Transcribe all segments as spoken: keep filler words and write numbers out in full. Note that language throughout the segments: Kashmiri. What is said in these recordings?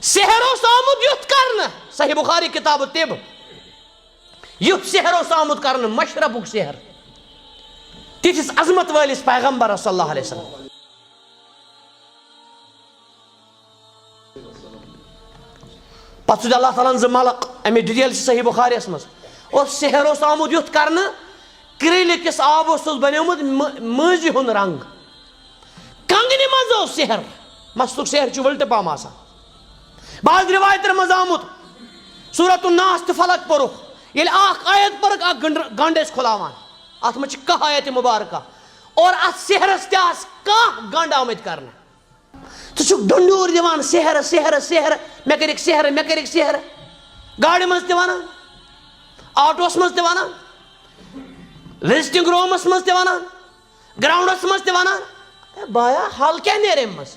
سحر اوس آمُت یُتھ کرنہٕ، صحیح بخاری کتاب الطب، یُتھ سحر اوس آمُت کرنہٕ، مشربُک سحر، تِتھِس عظمت وٲلِس پیغمبرس صلی اللہ علیہ وسلم۔ پتہٕ سوٗزۍ اللہ تعالیٰ ہن زٕ ملک، اَمِچ ڈیٹیل چھِ صحیح بخاریَس منٛز۔ اور سحر اوس آمُت یُتھ کرنہٕ، کرٛیٖلہِ کِس آبس اوس بنیومُت مٔ-، مٲنٛزِ ہُنٛد رنگ۔ کنگنہِ منٛز اوس سحر، مستُک سحر چھُ ؤلٹہٕ پہم آسان۔ بعض روایتن منٛز آمُت، سورۃ الناس تہٕ فلق پوٚرُکھ، ییٚلہِ اکھ آیت پٔرٕکھ، اکھ گنڈ-، گنڈ ٲسۍ کھُلاوان۔ اتھ منٛز چھِ کاہ آیت مبارکہ، اور اتھ سحرس تہِ آسہٕ کاہ گنڈ آمٕتۍ کرنہٕ۔ ژٕ چھُکھ ڈنڈور دِوان، سحر، سحر، سحر، مےٚ کٔرِکھ سحر، مےٚ کٔرِکھ سحر۔ گاڑِ منٛز تہِ ونان، آٹوس منٛز تہِ ونان، وزٹنگ رومس منٛز تہِ ونان، گراؤنڈس منٛز تہِ ونان۔ اے بایا، حل کیٛاہ نیرِ امہِ منٛز؟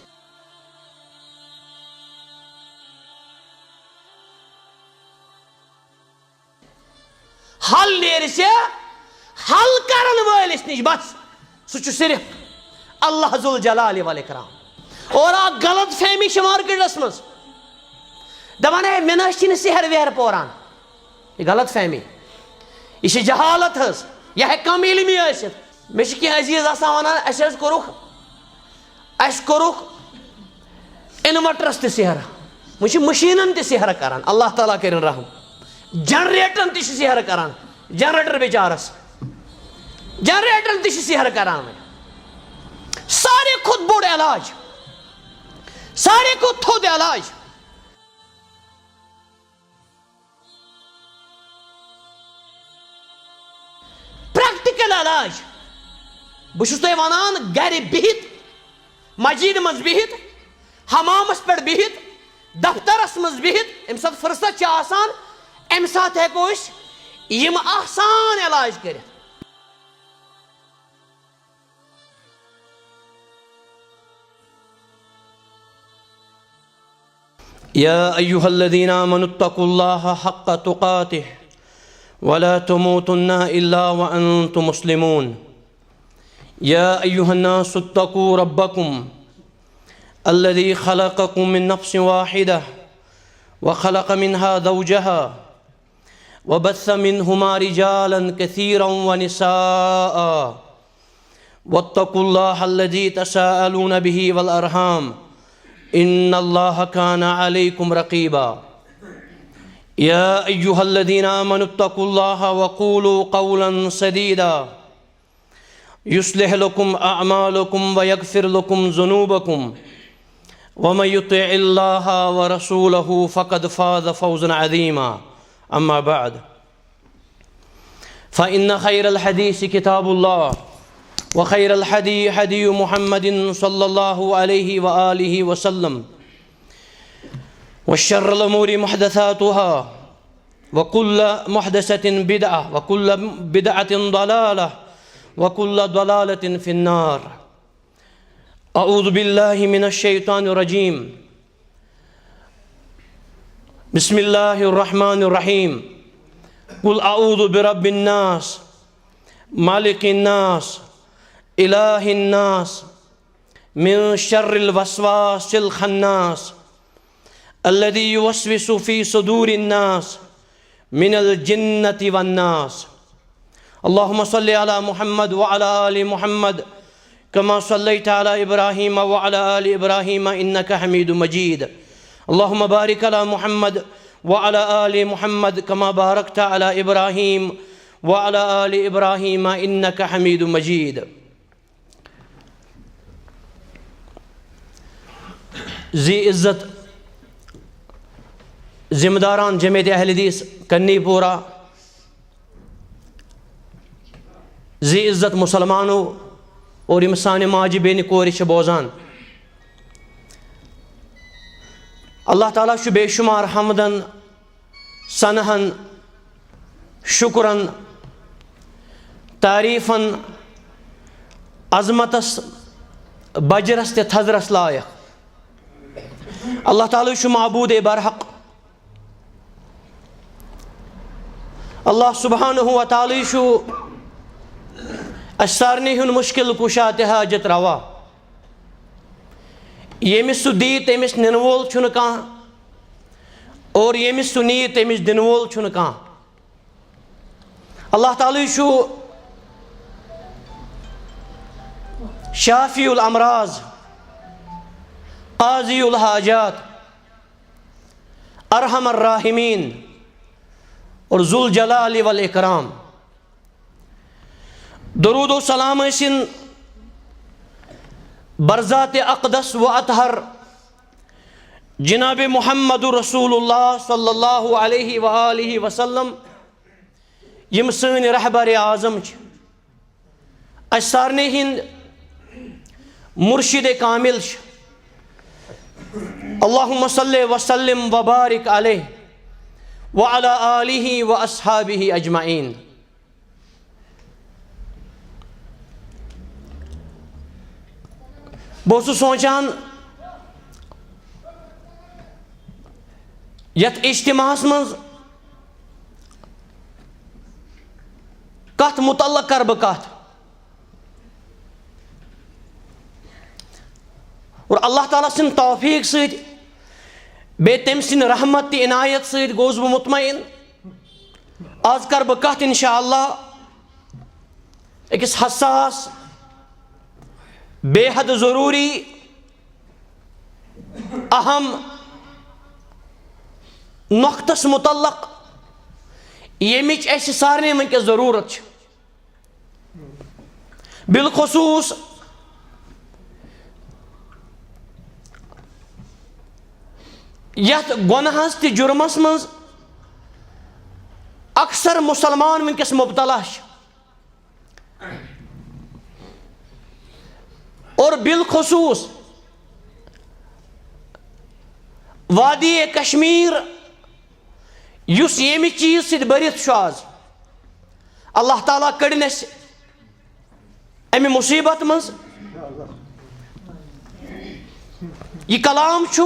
حل نیرِ ژےٚ حل کرن وٲلِس نِش، بس۔ سُہ چھُ صرف اللہ ذوالجلال والاکرام۔ اور اکھ غلط فہمی چھِ مارکیٹس منٛز، دپان، "ہے، مےٚ نہ حظ چھِنہٕ سحر وحر پوران۔" یہِ غلط فہمی، یہِ چھِ جہالت حظ، یہِ ہیٚکہِ کم علمی ٲسِتھ۔ مےٚ چھِ کینٛہہ عزیز آسان ونان، "اسہِ حظ کوٚرُکھ، اسہِ کوٚرُکھ انوٲٹرس تہِ سحر۔" وۄنۍ چھِ مشیٖنن تہِ سحر کران، اللہ تعالیٰ کٔرِن رحم۔ جنریٹرن تہِ چھِ سحر کران، جنریٹر بِچارس، جنریٹرن تہِ چھِ سحر کران۔ وۄنۍ ساروی کھۄتہٕ بوٚڑ علاج، ساروی کھۄتہٕ تھوٚد علاج، پریکٹیکل علاج۔ بہٕ چھُس تۄہہِ وَنان، گرِ بِہِتھ، مسجد منٛز بِہِتھ، حمامس پٮ۪ٹھ بِہِتھ، دفترس منٛز بِہِتھ، ییٚمہِ ساتہٕ فرصت چھِ آسان، اَمہِ ساتہٕ ہٮ۪کو أسۍ یِم آسان علاج کٔرِتھ۔ يا أيها الذين آمنوا اتقوا الله حق تقاته ولا تموتن إلا وأنتم مسلمون. يا أيها الناس اتقوا ربكم الذي خلقكم من نفس واحدة وخلق منها زوجها وبث منهما رجالا كثيرا ونساء واتقوا الله الذي تساءلون به والأرحام إن الله كان عليكم رقيبا. يا أيها الذين آمنوا اتقوا الله وقولوا قولا سديدا يصلح لكم أعمالكم ويغفر لكم ذنوبكم ومن يطع الله ورسوله فقد فاز فوزا عظيما. أما بعد، فإن خير الحديث كتاب الله، وخير الهدي هدي محمد صلى الله عليه وآله وسلم، وشر الأمور محدثاتها، وكل محدثة بدعة، وكل بدعة ضلالة، وكل ضلالة في النار. أعوذ بالله من الشيطان الرجيم. بسم الله الرحمن الرحيم. قل أعوذ برب الناس، ملك الناس، إله الناس، من شر الوسواس الخناس، الذي يوسوس في صدور الناس، من الجنة والناس. اللهم صل على محمد وعلى آل محمد كما صليت على إبراهيم وعلى آل إبراهيم إنك حميد مجيد. اللهم بارك على محمد وعلى آل محمد كما باركت على إبراهيم وعلى آل إبراهيم إنك حميد مجيد. ذی عزت ذمہ داران جمعیت اہل حدیث کنی پورہ، ذی عزت مسلمانو اور یِم سانہِ ماجہِ بیٚنہِ کورِ چھِ بوزان، اللہ تعالیٰ چھُ بے شمار حمدن، ثناہن، شکرن، تعریفن، عظمتس، بجرس تہٕ تھزرس لایق۔ اللہ تعالیٰ چھُ معبود برحق۔ اللہ سبحانہ و تعالیٰ چھُ اَسہِ سارنٕے ہُنٛد مُشکِل کُشا تہٕ حاجت روا۔ ییٚمِس سُہ دِیہِ، تٔمِس نِنہٕ وول چھُنہٕ کانٛہہ۔ اور ییٚمِس سُہ نِیہِ، تٔمِس دِنہٕ وول چھُنہٕ کانٛہہ۔ اللہ تعالیٰ چھُ شافی الامراض، قاضی الحاجات، ارحم الراحمین اور ذو الجلال والاکرام۔ درود و سلام ٲسِن برذات اقدس و اطہر جناب محمد رسول اللہ صلی اللہ علیہ وآلہ وسلم، یِم سٲنۍ رہبر اعظم چھِ، اَسہِ سارنٕے ہِنٛدۍ مرشد کامل چھِ۔ اللہم صل وسلم وبارک علیہ وعلی آلہ واصحابہ اجمعین۔ بہٕ اوسُس سونٛچان، یَتھ اجتماعس منٛز کَتھ مُتعلق کَرٕ بہٕ کَتھ؟ اور اللہ تعالیٰ سٕنٛدِ توفیٖق سۭتۍ، بیٚیہِ تٔمۍ سٕنٛدِ رحمت تہٕ عنایت سۭتۍ گوس بہٕ مطمئن۔ آز کَرٕ بہٕ کَتھ انشاءاللہ أکِس حساس، بے حد ضروٗری، اہم نۄقطس مُتعلق، ییٚمِچ اَسہِ سارنٕے وٕنکیٚس ضروٗرت چھِ۔ بالخصوص یتھ گۄناہس تہٕ جُرمس منٛز اکثر مسلمان وٕنکیٚس مبتلا چھِ، اور بالخصوص وادی کشمیر یُس ییٚمہِ چیٖز سۭتۍ بٔرِتھ چھُ آز، اللہ تعالیٰ کٔڑِن اَسہِ اَمہِ مُصیٖبت منٛز۔ یہِ کلام چھُ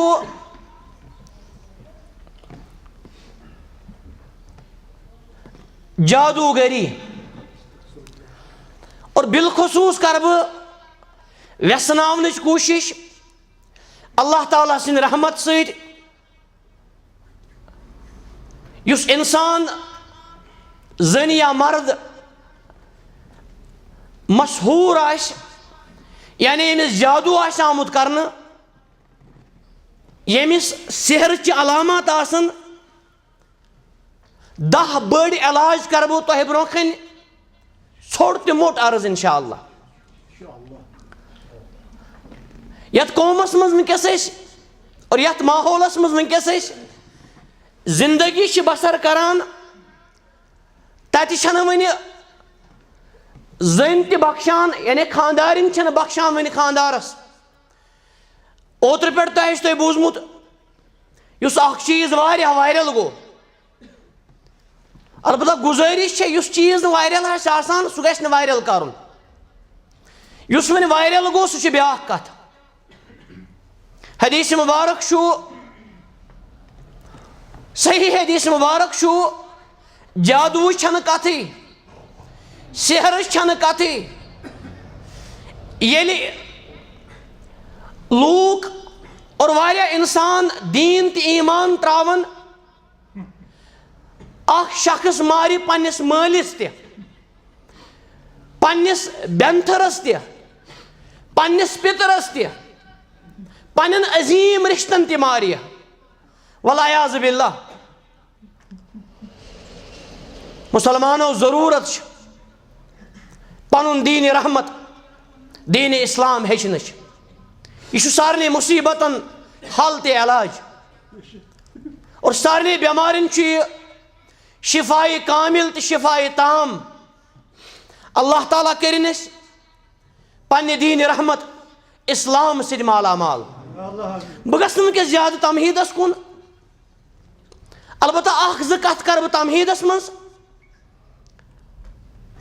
جادوگری، اور بالخصوص کرٕ بہٕ ویژھناونٕچ کوٗشِش اللہ تعالیٰ سٕنٛدِ رحمت سۭتۍ، یُس انسان، زٔنۍ یا مرد، مسحور آسہِ، یعنی أمِس جادو آسہِ آمُت کرنہٕ، ییٚمِس سحرٕچ علامات آسن، دَہ بٔڑۍ علاج کرٕ بہٕ تۄہہِ برونٛہہ کنہِ، ژھوٚٹ تہٕ موٚٹ عرض انشاءاللہ۔ یتھ قومس منٛز وٕنکیٚس أسۍ اور یتھ ماحولس منٛز وٕنکیٚس أسۍ زندگی چھِ بسر کران، تتہِ چھنہٕ وٕنہِ زٔنۍ تہِ بخشان، یعنی خاندارِنۍ چھنہٕ بخشان وٕنہِ خاندارس۔ اوترٕ پٮ۪ٹھ تۄہہِ آسہِ تۄہہِ بوٗزمُت، یُس اکھ چیٖز واریاہ وایرل گوٚو، البتہ گُزٲرِش چھےٚ، یُس چیٖز نہٕ وایرل آسہِ آسان، سُہ گژھِ نہٕ وایرل کرُن۔ یُس وۄنۍ وایرل گوٚو، سُہ چھِ بیٛاکھ کتھ۔ حدیث مبارک چھُ، صحیح حدیث مبارک چھُ، جادوٕچ چھنہٕ کتھٕے، سحرٕچ چھنہٕ کتھٕے۔ ییٚلہِ لوٗکھ اور واریاہ انسان دیٖن تہٕ ایمان ترٛاوان، اکھ شخص مارِ پننِس مٲلِس تہِ، پننِس بینتھرس تہِ، پننِس پِترس تہِ، پننٮ۪ن عظیٖم رِشتن تہِ مارِ۔ والعیاذ باللہ۔ مسلمانو، ضروٗرت چھِ پنُن دیٖنِ رحمت، دیٖنِ اسلام ہیٚچھنٕچ۔ یہِ چھُ سارنٕے مُصیٖبتن حل تہٕ علاج۔ اور سارنٕے بٮ۪مارٮ۪ن چھُ یہِ شفاء کامل تہٕ شفاء تام۔ اللہ تعالیٰ کٔرِنۍ أسۍ پننہِ دیٖنِ رحمت اسلام سۭتۍ مالا مال۔ بہٕ گژھٕ نہٕ وٕنکیٚس زیادٕ تمہیٖدس کُن۔ البتہ اکھ زٕ کتھ کرٕ بہٕ تمہیٖدس منٛز۔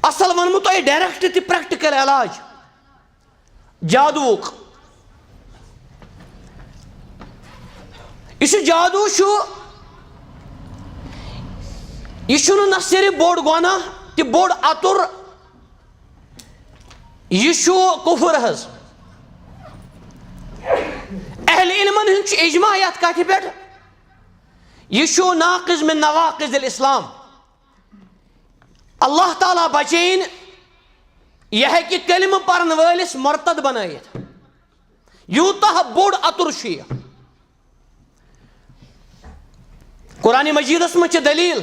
اصل ونہٕ بہٕ تۄہہِ direct تہٕ practical علاج جادوُک۔ یُس یہِ جادوٗ چھُ، یہِ چھُنہٕ نہ صرف بوٚڑ گۄناہ تہٕ بوٚڑ اَتُر، یہِ چھُ کُفر حظ۔ اہل علمن ہُنٛد چھُ اجماع یتھ کتھِ پٮ۪ٹھ، یہِ چھُ ناقض من نواقض الاسلام۔ اللہ تعالیٰ بچٲیِن، یہِ ہیٚکہِ کلمہٕ پرن وٲلِس مرتد بنٲیِتھ۔ یوٗتاہ بوٚڑ اَتُر چھُ یہِ۔ قرآن مجیدس منٛز چھِ دلیل،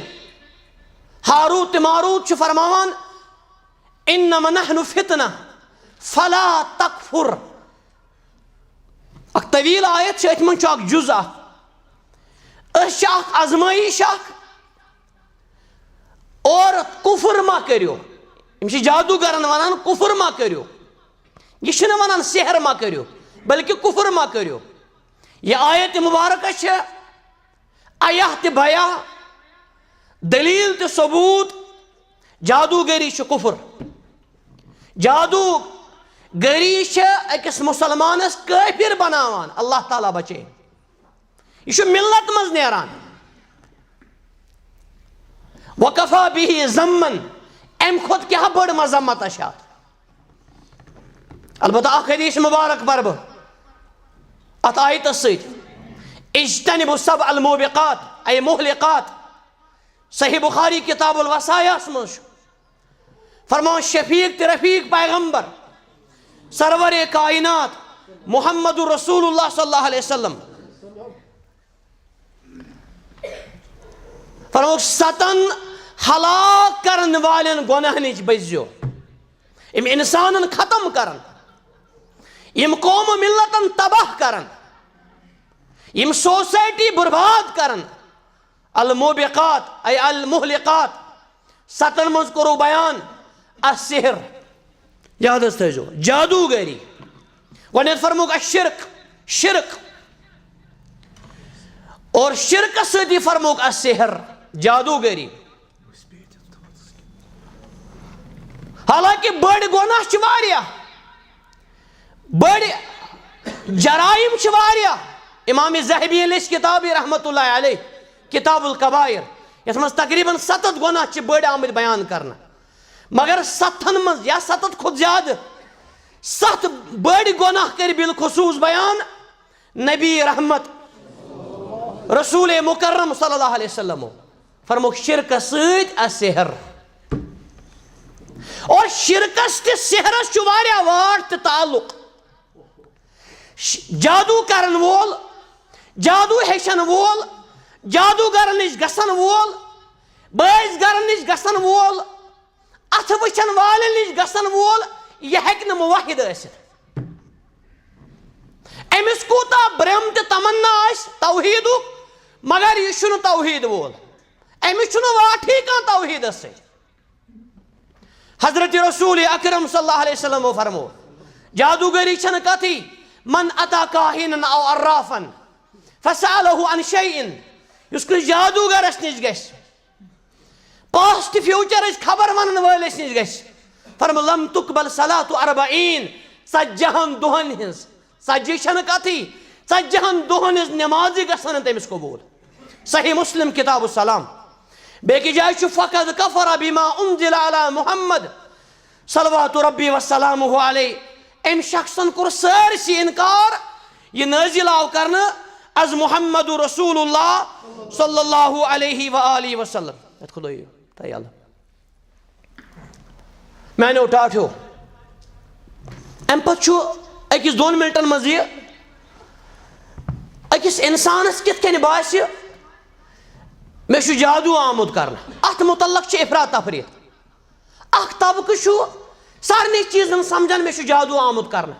ہاروت تہٕ ماروت چھِ فرماوان، "انما نحن فتنہ فلا تکفر۔" اکھ طویل آیت چھِ، أتھۍ منٛز چھُ اکھ جُز اکھ۔ أسۍ چھِ اکھ آزمٲیِش اکھ، اور کفر ما کٔرِو۔ یِم چھِ جادوگرن ونان، کفر ما کٔرِو۔ یہِ چھِنہٕ ونان سحر ما کٔرِو، بلکہ کفر ما کٔرِو۔ یہِ آیت مبارکہ چھِ آیہ تہٕ بیان، دلیل تہٕ ثبوت۔ جادوگری چھِ کفر۔ جادوگری چھِ أکِس مسلمانس کٲفر بناوان۔ اللہ تعالیٰ بچٲیِن۔ یہِ چھُ ملت منٛز نیران۔ وکفا بہ ذمن، امہِ کھۄتہٕ کیٛاہ بٔڑ مذمت چھِ اتھ؟ البتہ اکھ حدیث مبارک پرٕ بہٕ اتھ آیتس سۭتۍ، "اجتنبوا السبع الموبقات"، اے مہلقات۔ صحیح بخاری کتاب الوصایاہس منٛز چھُ فرمان شفیق تہٕ رفیق پیغمبر سرور کائنات محمد رسول اللہ صلی اللہ علیہ وسلم فرموک، ستن ہلاک کرن والٮ۪ن گۄناہ نِش بٔچزیو۔ یِم انسانن ختم کرن، یِم قوم و ملتن تباہ کرن، یِم سوسائٹی برباد کرن۔ الموبقات، اے المہلقات۔ ستن منٛز کوٚرُو بیان السحر، یاد حظ تھٲیزیو، جادوگری۔ گۄڈٕنٮ۪تھ فرموک الشرک، شرک۔ اور شرکس سۭتی فرموک السحر، جادوگری۔ حالانکہ بٔڑۍ گۄناہ چھِ واریاہ، بٔڑۍ جرائم چھِ واریاہ۔ امام ذہبی ییٚلہِ أسۍ کتاب رحمتہ اللہ علیہ، کتاب الکبائر، یتھ منٛز تقریباً ستتھ گۄناہ چھِ بٔڑۍ آمٕتۍ بیان کرنہٕ، مگر ستتھن منٛز یا ستتھ کھۄتہٕ زیادٕ، ستھ بٔڑۍ گۄناہ کٔرۍ بالخصوص بیان نبی رحمت رسول مکرم صلی اللہ علیہ وسلم۔ فرموک شرکس سۭتۍ السحر۔ اور شرکس تہٕ سحرس چھُ واریاہ واٹھ تہٕ تعلق۔ ش-، جادو کرن وول، جادو ہیٚچھن وول، جادوگرن نِش گژھن وول، بٲزۍ گرن نِش گژھن وول، اتھٕ وٕچھن والٮ۪ن نِش گژھن وول، یہِ ہیٚکہِ نہٕ موحد ٲسِتھ۔ أمِس کوٗتاہ برٛم تہٕ تمنا آسہِ توحیٖدُک، مگر یہِ چھُنہٕ توحیٖد وول۔ أمِس چھُنہٕ واٹھٕے کانٛہہ توحیٖدس سۭتۍ۔ حضرت رسول اکرم صلی اللہ علیہ وسلم فرمو، جادوگری چھنہٕ کتھٕے، من اتا کاہنن او عرافن فسألہ عن شیء، یُس کُنہِ جادوگرس نِش گژھِ، پاسٹ فیوچرٕچ خبر ونن وٲلِس نِش گژھِ، فرمو، لم تقبل صلاة اربعین، ژتجی ہن دۄہن ہٕنٛز، ژتجی چھنہٕ کتھٕے، ژتجی ہن دۄہن ہٕنٛز نمازٕے گژھن نہٕ تٔمِس قبول۔ صحیح مسلم کتاب السلام۔ بیٚکہِ جایہِ چھُ، فقد کفر بما انزل علی محمد صلوات ربی وسلامہ علیہ۔ أمۍ شخصن کوٚر سٲرسٕے انکار، یہِ نٲزِل آو کرنہٕ از محمد رسول اللہ صلی اللہ علیہ و آلہ وسلم۔ یتھ خدٲیِو تہٕ یلہٕ۔ میانیو ٹاٹھیو، امہِ پتہٕ چھُ أکِس دۄن منٹن منٛز یہِ أکِس انسانس کِتھ کٔنۍ باسہِ، مےٚ چھُ جادو آمُت کرنہٕ۔ اتھ متعلق چھِ افرا تفری۔ اکھ طبقہٕ چھُ سارنٕے چیٖزن سمجھان، مےٚ چھُ جادو آمُت کرنہٕ۔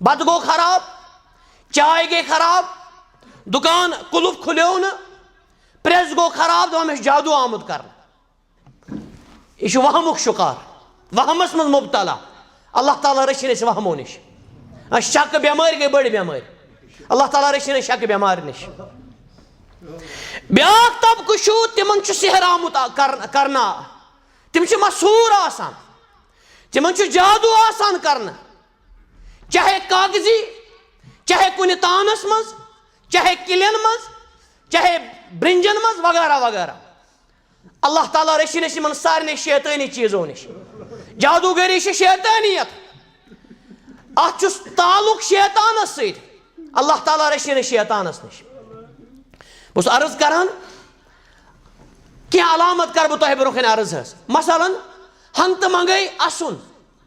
بتہٕ گوٚو خراب، چاے گٔے خراب، دُکان قُلُف کھُلیو نہٕ، پریس گوٚو خراب، دپان، مےٚ چھُ جادو آمُت کرنہٕ۔ یہِ چھُ وہمُک شکار، وہمس منٛز مبتلا۔ اللہ تعالیٰ رٔچھِنۍ أسۍ وہمو نِش۔ آ، شکہٕ بٮ۪مٲرۍ گٔے بٔڑ بٮ۪مٲرۍ۔ اللہ تعالیٰ رٔچھِنۍ أسۍ شکہٕ بٮ۪مارِ نِش۔ بیٛاکھ طبقہٕ چھُ، تِمن چھُ سحر آمُت آ-، کرن-، کرنہٕ۔ تِم چھِ مسحوٗر آسان، تِمن چھُ جادو آسان کرنہٕ، چاہے کاغذی، چاہے کُنہِ تانس منٛز، چاہے کِلٮ۪ن منٛز، چاہے برنجن منٛز، وغیرہ وغیرہ۔ اللہ تعالیٰ رٔچھِنۍ أسۍ یِمن سارنٕے شیطٲنی چیٖزو نِش۔ جادوگری چھِ شیطٲنیت، اتھ چھُ تعلق شیطانس سۭتۍ۔ اللہ تعالیٰ رٔچھِنۍ أسۍ شیطانس نِش۔ بہٕ اوسُس عرض کران، کینٛہہ علامت کرٕ بہٕ تۄہہِ برونٛہہ کنہِ عرض حظ۔ مثلاً، ہنٛگتہٕ منٛگے اسُن،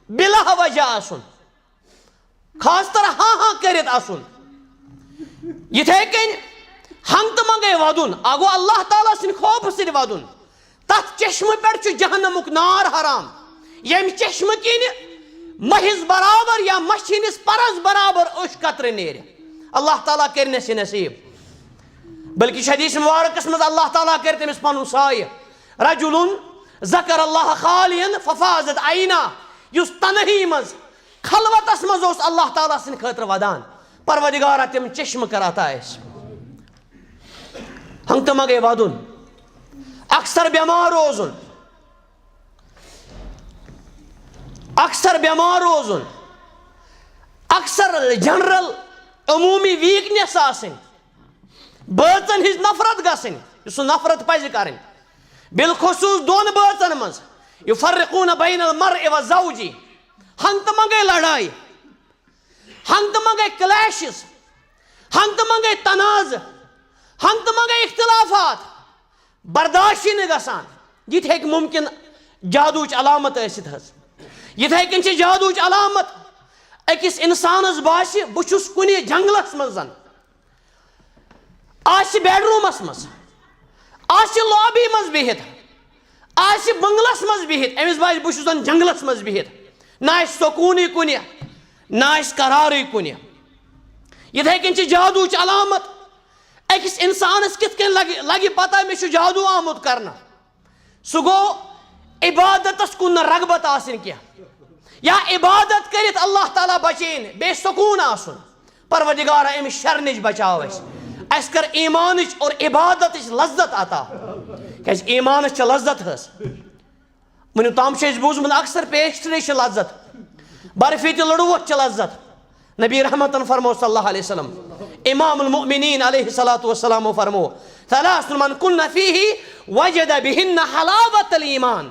بلا وجہ اسُن، خاص طور ہاں ہاں کٔرِتھ اسُن۔ یِتھے کٔنۍ ہنٛگتہٕ منٛگے ودُن، اکھ گوٚو اللہ تعالیٰ سٕنٛدِ خوفہٕ سۭتۍ ودُن۔ تتھ چشمہٕ پٮ۪ٹھ چھُ جہنمُک نار حرام، ییٚمہِ چشمہٕ کِنۍ مٔہِس برابر یا مَچھِ ہٕنٛدِس پرس برابر اوٚش قطرٕ نیرِ۔ اللہ تعالیٰ کٔرِنَس یہِ نصیب۔ بلکہِ چھُ حدیث مبارکس منٛز، اللہ تعالیٰ کرِ تٔمِس پنُن سایہِ۔ رجل ذکر اللہ خالیا ففاضت عینا، یُس تنہی منٛز، خلوتس منٛز اوس اللہ تعالیٰ سٕنٛدِ خٲطرٕ ودان، پروردگارا، تِم چشمہٕ کر عطا اَسہِ۔ ہنٛگتہٕ منٛگے ودُن، اکثر بٮ۪مار روزُن، اکثر بٮ۪مار روزُن، اکثر جنرل عموٗمی ویٖکنیس آسٕنۍ، بٲژن ہٕنٛز نفرت گژھٕنۍ، یُس نہٕ نفرت پزِ کرٕنۍ، بالخصوص دۄن بٲژن منٛز، یفرقون بین المرء و زوجی، ہنٛگتہٕ منٛگے لڑایہِ، ہنٛگتہٕ منٛگے کلیشز، ہنٛگتہٕ منٛگے تنازٕ، ہنٛگتہٕ منٛگے اختلافات برداشی نہٕ گژھان۔ یہِ تہِ ہیٚکہِ مُمکِن جادوٗچ علامت ٲسِتھ حظ۔ یِتھے کٔنۍ چھِ جادوٗچ علامت، أکِس اِنسانَس باسہِ، بہٕ چھُس کُنہِ جنٛگلَس منٛز، آسہِ بیڈروٗمَس منٛز، آسہِ لابی منٛز بِہِتھ، آسہِ بنٛگلَس منٛز بِہِتھ، أمِس باسہِ، بہٕ چھُس زَن جنٛگلَس منٛز بِہِتھ، نہ آسہِ سکوٗنٕے کُنہِ، نہ آسہِ قرارٕے کُنہِ۔ یِتھے کٔنۍ چھِ جادوٗچ علامت، أکِس اِنسانَس کِتھ کٔنۍ لگہِ، لگہِ پتہ، مےٚ چھُ جادوٗ آمُت کرنہٕ۔ سُہ گوٚو عبادتس کُن نہٕ رغبت آسٕنۍ کینٛہہ، یا عبادت کٔرِتھ اللہ تعالیٰ بچین، بے سکوٗن آسُن۔ پروردگارا، اَمہِ شرٕ نِش بچاو اَسہِ، اَسہِ کر ایٖمانٕچ اور عبادتٕچ لذت عطا، کیازِ ایٖمانس چھِ لذت حظ۔ وٕنیُک تام چھُ اَسہِ بوٗزمُت، اکثر پیسٹری چھِ لذت، برفی تہٕ لٔڑوٗوَتھ چھِ لذت۔ نبی رحمتن فرمو صلی اللہ علیہ وسلم، امام المؤمنین علیہ الصلوۃ والسلام فرمو، ثلاث من کن فیہ وجد بہن حلاوت الایمان۔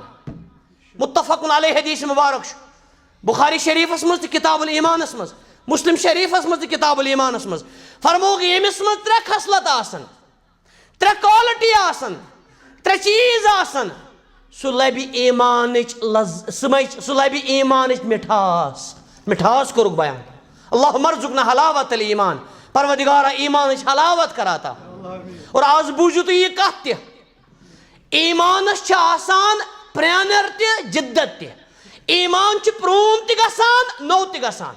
متفق علیہ حدیث مبارک چھُ بخاری شریفس منٛز تہٕ کتاب الایمانس منٛز، مسلم شریفس منٛز تہٕ کتاب الایمانس منٛز۔ فرمووُکھ، ییٚمِس منٛز ترٛےٚ خصلت آسن، ترٛےٚ کوالٹی آسن، ترٛےٚ چیٖز آسن، سُہ لبہِ ایٖمانٕچ لذ-، سُہ مَچہِ-، سُہ لبہِ ایٖمانٕچ مِٹھاس۔ مِٹھاس کوٚرُکھ بیان۔ اللہم ارزقنا حلاوت الایمان۔ پروردگارا، ایٖمانٕچ حلاوت کر عطا۔ اور آز بوٗزِو تُہۍ یہِ کتھ تہِ، ایٖمانس چھِ آسان پرٛانر تہِ، جدت تہِ۔ ایٖمان چھُ پرٛون تہِ گژھان، نوٚو تہِ گژھان۔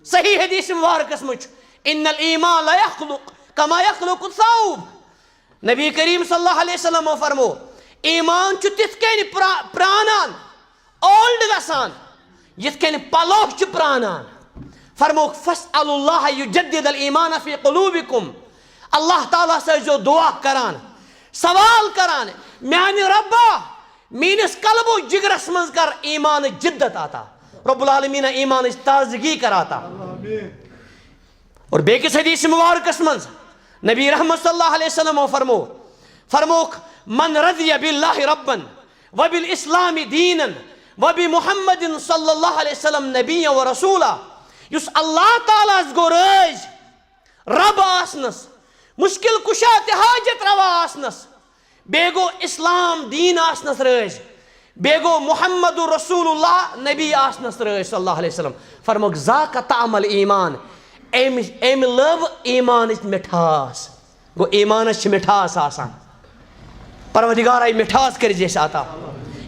صحیح حدیث مبارکس منٛز چھُ، ان الایمان لا یخلق کما یخلق الثوب۔ نبی کریم صلی اللہ علیہ وسلم فرمو، ایٖمان چھُ تِتھ کٔنۍ پرا-، پرانان، اولڈ گژھان، یِتھ کٔنۍ پلو چھِ پرانان۔ فرمووُکھ، فاسألوا اللہ یجدد الایمان فی قلوبکم۔ اللہ تعالیٰ ہس ٲسۍزیو دعا کران، سوال کران، میانہِ رۄبا، میٲنِس قلب و جگرس منٛز کر ایٖمانٕچ جدت عطا۔ رب العالمین ایٖمانٕچ تازگی کر عطا۔ اور بیٚکِس حدیث مبارکس منٛز نبی رحمت صلی اللہ علیہ وسلم فرمو، فرمووُکھ، من رضی باللہ ربا وبالاسلام دینا وبمحمد صلی اللہ علیہ وسلم نبیا ورسولا۔ یُس اللہ تعالیٰ ہس گوٚو رٲضۍ، رب آسنس، مشکل کشا تہٕ حاجت روا آسنس، بیٚیہِ گوٚو اسلام دین آسنس رٲضۍ، بیٚیہِ گوٚو محمد رسول اللہ نبی آسنس رٲضۍ صلی اللہ علیہ وسلم۔ فرمووُکھ، ذاق طعم الایمان، أمۍ، أمۍ لٔب ایٖمانٕچ مِٹھاس۔ گوٚو، ایٖمانس چھِ مِٹھاس آسان۔ پروردگارا، یہِ مِٹھاس کٔرزِ اَسہِ عطا۔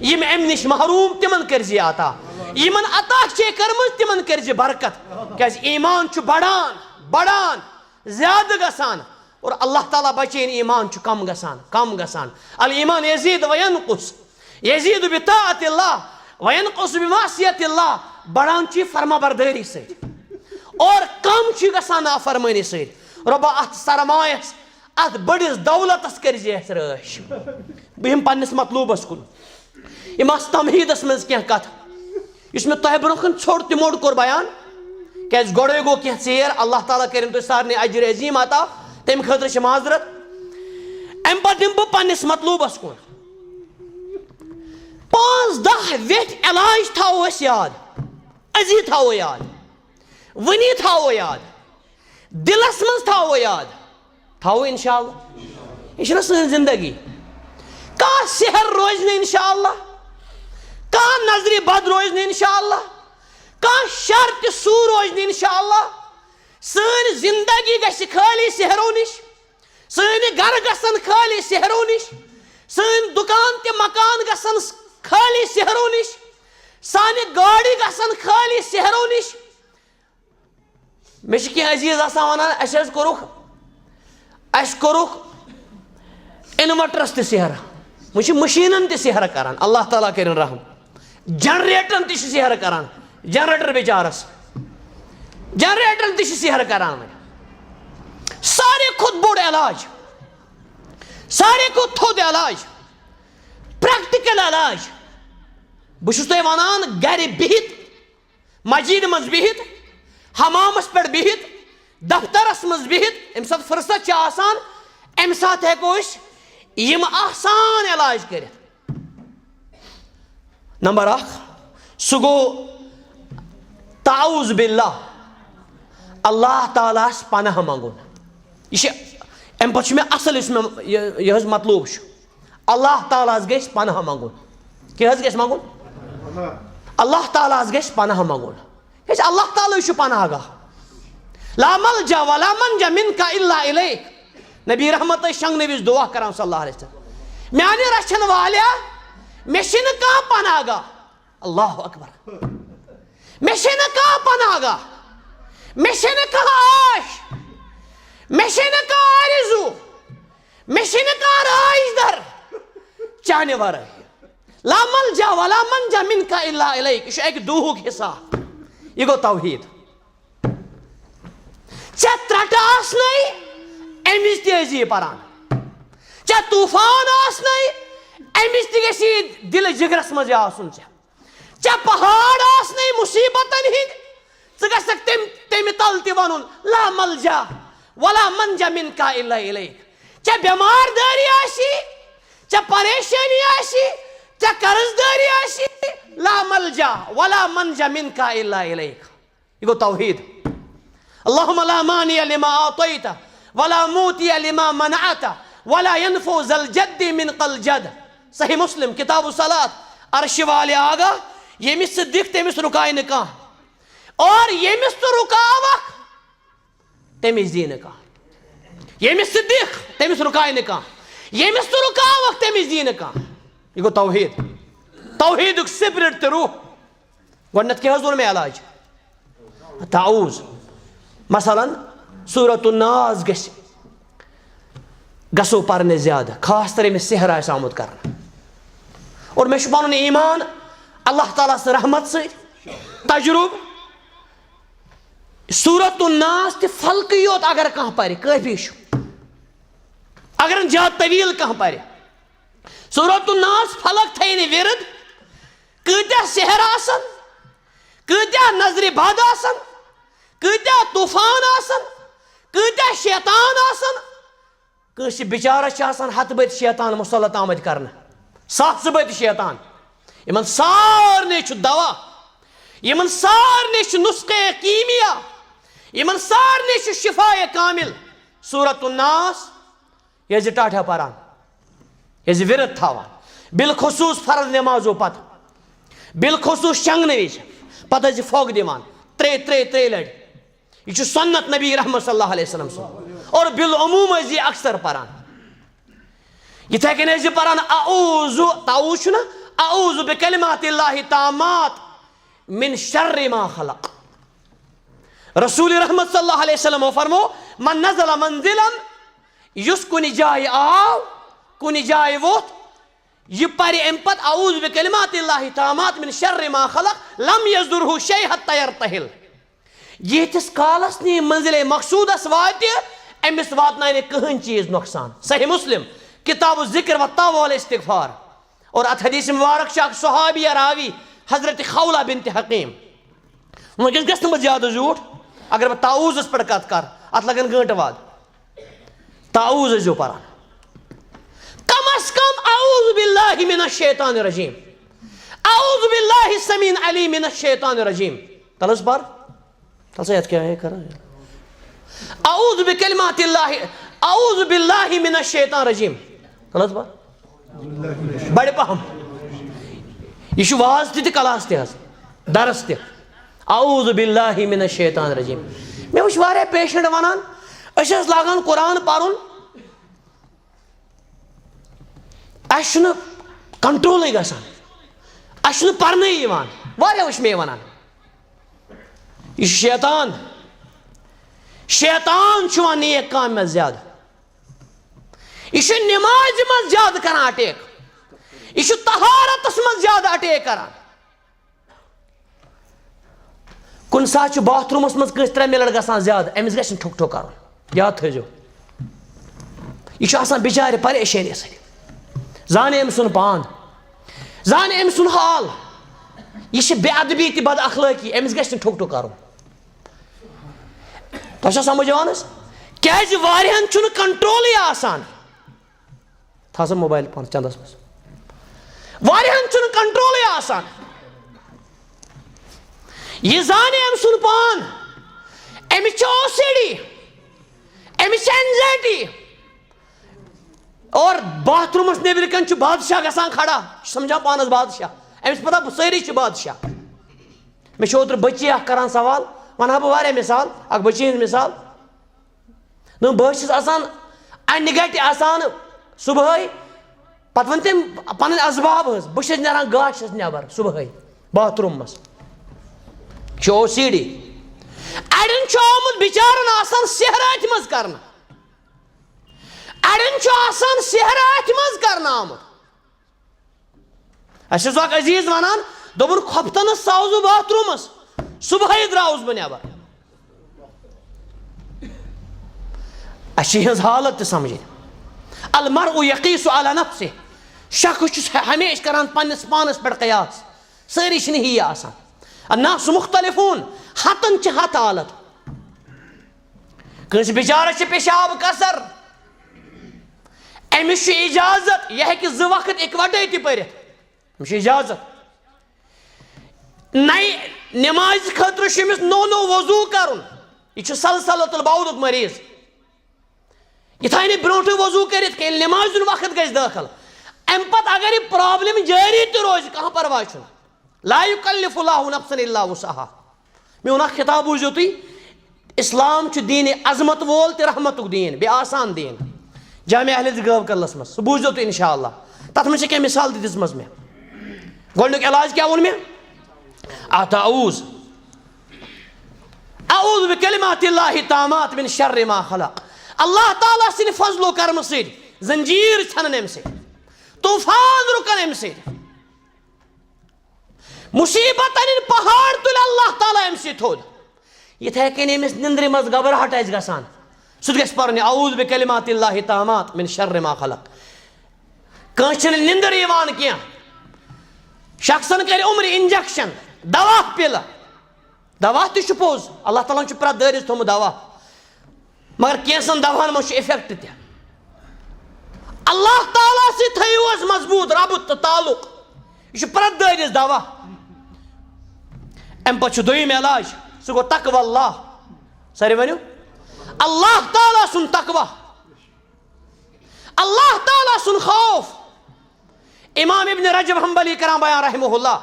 یِم اَمہِ نِش محروم، تِمن کٔرزِ عطا۔ یِمن عطا چھے کٔرمٕژ، تِمن کٔرزِ برکت۔ کیازِ ایٖمان چھُ بڑان، بڑان، زیادٕ گژھان، اور اللہ تعالیٰ بچٲیِن، ایٖمان چھُ کم گژھان، کم گژھان۔ الایمان یزید و ینقص، یزید بطاعت اللہ و ینقص بمعصیت اللہ۔ بڑان چھُ یہِ فرما بردٲری سۭتۍ اور کم چھُ یہِ گژھان نافرمٲنی سۭتۍ۔ رۄبا، اتھ سرمایس، اتھ بٔڑِس دولتس کٔرزِ اَسہِ رٲچھ۔ بہٕ یِمہٕ پننِس مطلوبس کُن۔ یِم آسہٕ تمہیٖدس منٛز کینٛہہ کتھٕ، یُس مےٚ تۄہہِ برونٛہہ کنہِ ژھوٚٹ تہٕ موٚٹ کوٚر بیان، کیازِ گۄڈے گوٚو کینٛہہ ژیر۔ اللہ تعالیٰ کٔرِن تُہۍ سارنٕے اجر عظیم عطا، تمہِ خٲطرٕ چھِ معذرت۔ امہِ پتہٕ یِمہٕ بہٕ پننِس مطلوبس کُن۔ پانٛژھ دَہ ویٹھۍ علاج تھاوو أسۍ یاد، أزی تھاوو یاد، وٕنی تھاوو یاد، دِلس منٛز تھاوو یاد، تھاوو انشاءاللہ۔ یہِ چھِنہ سٲنۍ زندگی۔ کانٛہہ سحر روزِ نہٕ انشاءاللہ، کانٛہہ نظرِ بد روزِ نہٕ انشاءاللہ، کانٛہہ شر تہِ سوٗ روزِ نہٕ انشاءاللہ۔ سٲنۍ زندگی گژھِ خٲلی سحرو نِش، سٲنۍ گرٕ گژھن خٲلی سحرو نِش، سٲنۍ دُکان تہِ مکان گژھن خٲلی سحرو نِش، سانہِ گاڑِ گژھن خٲلی سحرو نِش۔ مےٚ چھِ کینٛہہ عزیٖز آسان وَنان، "اَسہِ حظ کوٚرُکھ، اَسہِ کوٚرُکھ inverterس تہِ سحر۔" وۄنۍ چھِ مٔشیٖنَن تہِ سحر کَران، اللہ تعالیٰ کٔرِن رحم۔ جنریٹرَن تہِ چھِ سحر کَران، جنریٹر بِچارَس، جنریٹرَن تہِ چھِ سحر کَران۔ وۄنۍ ساروی کھۄتہٕ بوٚڑ علاج، ساروی کھۄتہٕ تھوٚد علاج، پریکٹیکل علاج، بہٕ چھُس تۄہہِ وَنان، گَرِ بِہِتھ، مسجد منٛز بِہِتھ، حمامس پٮ۪ٹھ بِہِتھ، دفترس منٛز بِہِتھ، ییٚمہِ ساتہٕ فرصت چھِ آسان، اَمہِ ساتہٕ ہٮ۪کو أسۍ یِم آسان علاج کٔرِتھ۔ نمبر اکھ، سُہ گوٚو تعوذ باللہ، اللہ تعالیٰ ہس پناہ منٛگُن۔ یہِ چھِ، اَمہِ پتہٕ چھُ مےٚ اصل، یُس مےٚ یہِ، یہِ حظ مطلوب چھُ، اللہ تعالیٰ ہس گژھِ پناہ منٛگُن۔ کیٛاہ حظ گژھِ منٛگُن؟ اللہ تعالیٰ ہس گژھِ پناہ منٛگُن۔ کیٛازِ اللہ تعالیٰ چھُ پناہ گاہ۔ "لا ملجا ولا منجا منک الا الیک۔" نبی رحمت ٲسۍ شنگنہٕ وِزِ دعا کران صلی اللہ علیہ وسلم، "میانہِ رچھن والیا، مےٚ چھِنہٕ کانٛہہ پناہ گاہ۔" اللہ اکبر۔ "مےٚ چھِنہٕ کانٛہہ پناہ گاہ، مےٚ چھِنہٕ کانٛہہ آش، مےٚ چھِنہٕ کانٛہہ آرزو، مےٚ چھِنہٕ کانٛہہ رٲچھ در چانہِ ورٲے۔ لا ملجا ولا منجا منک الا الیک۔" یہِ چھُ اَکہِ دُہُک حصہ۔ یہِ گوٚو توحیٖد۔ ژےٚ ترٛٹہٕ آسنَے، اَمہِ وِزِ تہِ ٲسۍ زِ یہِ پران۔ ژےٚ طوٗفان آسنَے، اَمہِ وِزِ تہِ گژھِ یہِ دِلہٕ جِگرَس منٛز یہِ آسُن ژےٚ۔ ژےٚ پہاڑ آسنَے مُصیٖبتَن ہِنٛدۍ، ژٕ گژھکھ تَمہِ، تَمہِ تَل تہِ وَنُن، "لا ملجا ولا منجا منک الا الیک۔" ژےٚ بٮ۪مار دٲری آسی، ژےٚ پریشٲنی آسی، ژےٚ قرض دٲری آسی، "لا ملجا ولا منجا منک الا الیک۔" یہِ گوٚو توحیٖد۔ "اللہم لا مانع لما اعطیت ولا معطی لما منعت ولا ینفع ذا الجد منک الجد۔" صحیح مسلم، کتاب الصلاۃ۔ عرشہِ والے آگاہ، ییٚمِس ژٕ دِکھ، تٔمِس رُکایہِ نہٕ کانٛہہ۔ اور ییٚمِس ژٕ رُکاوکھ، تٔمِس دی نہٕ کانٛہہ۔ ییٚمِس ژٕ دِکھ، تٔمِس رُکایہِ نہٕ کانٛہہ۔ ییٚمِس ژٕ رُکاوکھ، تٔمِس دی نہٕ کانٛہہ۔ یہِ گوٚو توحیٖد۔ توحیٖدُک spirit تہٕ روح۔ گۄڈٕنٮ۪تھ کیٛاہ حظ ووٚن مےٚ علاج؟ تعوذ۔ مثلاً، سورۃ الناس گژھِ، گژھو پرنہِ زیادٕ، خاص طور ییٚمِس سحر آسہِ آمُت کرنہٕ۔ اور مےٚ چھُ پنُن ایمان اللہ تعالیٰ سٕنٛز رحمت سۭتۍ، تجربہٕ، سورۃ الناس تہٕ فلقٕے یوت اگر کانٛہہ پرِ، کٲفی چھُ۔ اگر نہٕ زیادٕ طویل کانٛہہ پرِ، سورۃ الناس فلق تھایہِ نہٕ ورد، کۭتیاہ سحر آسن، کۭتیاہ نظرِ بد آسن، کۭتیاہ طوفان آسن، کۭتیاہ شیطان آسن، کٲنٛسہِ بِچارَس چھِ آسان ہَتہٕ بٔدۍ شیطان مُسلط آمٕتۍ کرنہٕ، ساس بٔدۍ شیطان۔ یِمن سارنٕے چھُ دوا، یِمن سارنٕے چھُ نُسخے کیٖمیا، یِمن سارنٕے چھُ شفاء کامل۔ سورۃ الناس، ییٚلہِ زِ ٹاٹھا پران، ییٚلہِ زِ ورد تھاوان، بالخصوص فرض نمازو پتہٕ، بالخصوص شنگنہٕ وِزِ، پتہٕ ٲسۍ زِ پھۄکھ دِوان ترٛے، ترٛے، ترٛے لٹہِ۔ یہِ چھُ سنت نبی رحمت صلی اللہ علیہ وسلم سُنٛد۔ اور بالعموم ٲسۍ زِ اکثر پران۔ یِتھے کٔنۍ ٲسۍ زِ پران اعوذ، تعوذ چھُنہ، اعوذ بکلمات اللہ تامات من شر ما خلق۔ رسول رحمت صلی اللہ علیہ وسلم فرمو، من نزل منزلا، یُس کُنہِ جایہِ آو، کُنہِ جایہِ ووٚتھ، یہِ پرِ اَمہِ پتہٕ اعوذ بکلمات اللہ تامات من شر ما خلق، لم یضرہ شیء حتی یرتحل۔ ییٖتِس کالس نہٕ یہِ منزلِ مقصودس واتہِ، أمِس واتناوِ نہٕ کٕہٕنۍ چیٖز نۄقصان۔ صحیح مسلم، کتاب الذکر والتوبہ والاستغفار۔ اور اتھ حدیث مبارک چھِ اکھ صحابیہ راوی حضرت خولہ بنت حکیم۔ وٕنکیٚس گژھِ نہٕ بہٕ زیادٕ زیوٗٹھ، اگر بہٕ تعوذس پٮ۪ٹھ کتھ کرٕ، اتھ لگن گٲنٹہٕ واد۔ تعوذ ٲسۍزیو پران۔ کم از کم اعوذ باللہ من الشیطان الرجیم۔ اعوذ باللہ السمیع العلیم من الشیطان الرجیم۔ تل حظ پر۔ تل سا یتھ کیٛاہ ہے کران؟ اعوذ بکلمات اللہ، اعوذ باللہ من الشیطان الرجیم۔ غلط بات؟ بڑِ پہم۔ یہِ چھُ واز تہِ تہٕ کلاس تہِ حظ، درس تہِ۔ اعوذ باللہ من الشیطان الرجیم۔ مےٚ وٕچھ واریاہ پیشنٹ ونان، أسۍ ٲسۍ لاگان قرآن پرُن، اَسہِ چھُنہٕ کنٹرولٕے گژھان، اَسہِ چھُنہٕ پرنٕے یِوان۔ واریاہ وٕچھ مےٚ یہِ ونان۔ یہِ چھُ شیطان۔ شیطان چھُ یِوان نیک کامہِ منٛز زیادٕ۔ یہِ چھُ نمازِ منٛز زیادٕ کران اٹیک۔ یہِ چھُ طہارتس منٛز زیادٕ اٹیک کران۔ کُنہِ ساتہٕ چھُ باتھ روٗمَس منٛز کٲنٛسہِ ترٛےٚ مِنٹ گژھان زیادٕ، أمِس گژھِ نہٕ ٹھُک ٹھُک کَرُن، یاد تھٲیزیو۔ یہِ چھُ آسان بِچارِ پریشٲنی سۭتۍ، زانہِ أمۍ سُنٛد پان، زانہِ أمۍ سُنٛد حال۔ یہِ چھِ بے ادبی تہِ بد اخلٲقی، أمِس گژھِ نہٕ ٹھُک ٹھُک کَرُن۔ تۄہہِ چھا سمجھ یِوان حظ؟ کیٛازِ واریاہَن چھُنہٕ کنٹرولٕے آسان۔ تھاو سا موبایل پانس چندس منٛز۔ واریاہن چھُنہٕ کنٹرولٕے آسان۔ یہِ زانہِ أمۍ سُنٛد پان، أمِس چھِ او سی ڈی، أمِس چھِ اینزائٹی۔ اور باتھ روٗمس نیٚبرِ کنہِ چھُ بادشاہ گژھان کھڑا، چھُ سمجھان پانس بادشاہ۔ أمِس پتہ بہٕ سٲری چھِ بادشاہ۔ مےٚ چھِ اوترٕ بٔچی اکھ کران سوال، ونہٕ ہا بہٕ واریاہ مثال، اکھ بٔچی ہٕنٛز مثال۔ نہ، بہٕ حظ چھُس آسان اَنہِ گَٹہِ آسان صُبحٲے، پَتہٕ وَن تٔمۍ پَنٕنۍ اَسباب حظ، بہٕ چھُس نیران گاشَس نٮ۪بَر صُبحٲے باتھ روٗمَس۔ یہِ چھُ او سی ڈی۔ اَڑٮ۪ن چھُ آمُت بِچارَن آسان سیٚہرٕ أتھۍ منٛز کَرنہٕ۔ اَڑٮ۪ن چھُ آسان سیٚہرٕ أتھۍ منٛز کَرنہٕ آمُت۔ اَسہِ اوس اکھ عزیٖز وَنان، دوٚپُن، "خۄفتَنَس ژاوُس بہٕ باتھ روٗمَس، صُبحٲے درٛاوُس بہٕ نٮ۪بَر۔" اَسہِ چھِ یِہٕنٛز حالت تہِ سَمجھٕنۍ۔ المرء یقیس علی نفسہ، شخص چھُ ہمیشہِ کران پننِس پانَس پٮ۪ٹھ قیاس، سٲری چھِنہٕ ہی آسان۔ الناس مختلفون، ہَتَن چھِ ہَتھ حالت۔ کٲنٛسہِ بِچارَس چھِ پیشاب کثر، أمِس چھُ اِجازت، یہِ ہیٚکہِ زٕ وقت اِکوَٹَے تہِ پٔرِتھ۔ أمِس چھُ اِجازت۔ نَیہِ نٮ۪مازِ خٲطرٕ چھُ أمِس نوٚو نوٚو وضوٗ کَرُن۔ یہِ چھُ سلسلۃ البولُک مریض۔ یہِ تھایہِ نہٕ برونٛٹھٕے وضوٗ کٔرِتھ کینٛہہ، ییٚلہِ نٮ۪مازِ ہُنٛد وقت گژھِ دٲخل۔ اَمہِ پَتہٕ اگر یہِ پرابلم جٲری تہِ روزِ، کانٛہہ پرواے چھُنہٕ۔ لا یکلف اللہ نفسا الا وسعها۔ میون اکھ خطاب بوٗزِو تُہۍ، اسلام چھُ دیٖنِ عظمت وول تہٕ رحمتُک دیٖن، بیٚیہِ آسان دیٖن۔ جامع اہل حدیث گٲو کدلس منٛز، سُہ بوٗزِو تُہۍ انشاءاللہ۔ تتھ منٛز چھِ کینٛہہ مثال تہِ دِژمٕژ مےٚ۔ گۄڈٕنیُک علاج کیٛاہ ووٚن مےٚ؟ اتھ اعوذ، اعوذ بکلمات اللہ التامات من شر ما خلق۔ اللہ تعالیٰ سٕنٛدِ فضل و کرمہٕ سۭتۍ زنجیٖر ژھٮ۪نن امہِ سۭتۍ، طوفان رُکن امہِ سۭتۍ۔ مصیبتن ہٕنٛدۍ پہاڑ تُلہِ اللہ تعالیٰ أمۍ سۭتۍ تھوٚد۔ یِتھے کٔنۍ أمِس نِندرِ منٛز گھبراہٹ آسہِ گژھان، سُہ تہِ گژھِ پرُن یہِ اعوذ بکلمات اللہ التامات من شر ما خلق۔ کٲنٛسہِ چھِنہٕ نِندٕر یِوان کینٛہہ، شخصن کرِ عمرِ انجیکشن، دوا پِلہٕ۔ دوا تہِ چھُ پوٚز، اللہ تعالیٰ ہن چھُ پرٛٮ۪تھ دٲدِس تھوٚمُت دوا، مگر کینٛژن دواہن منٛز چھُ effect تہِ۔ اللہ تعالیٰ سۭتۍ تھٲیِو حظ مضبوٗط ربط تہٕ تعلق، یہِ چھُ پرٛٮ۪تھ دٲدِس دوا۔ اَمہِ پتہٕ چھُ دوٚیِم علاج، سُہ گوٚو تقوی اللہ۔ سٲری ؤنِو، اللہ تعالیٰ سُنٛد تقوی، اللہ تعالیٰ سُنٛد خوف۔ امام ابن رجب حنبلی کران بیان رحمہ اللہ،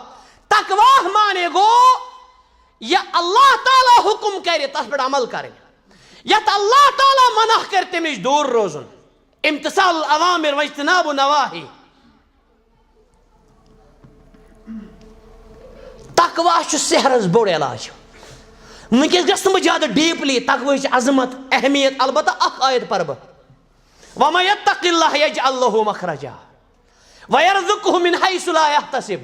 تقوی معنی گوٚو یہِ اللہ تعالیٰ حکم کرِ، تتھ پٮ۪ٹھ عمل کرٕنۍ۔ یتھ اللہ تعالیٰ منع کرِ، تمہِ نِش دوٗر روزُن۔ امتثال الاوامر واجتناب النواہی۔ تقوی چھُ سحرس بوٚڑ علاج۔ وٕنکیٚس گژھٕ نہٕ بہٕ زیادٕ deeply تقوی ہٕچ عظمت، اہمیت، البتہ اکھ آیت پرٕ بہٕ۔ وَمَن یَتَّقِ اللَّهَ یَجْعَل لَّهُ مَخْرَجًا وَیَرْزُقْهُ مِنْ حَیْثُ لَا یَحْتَسِب۔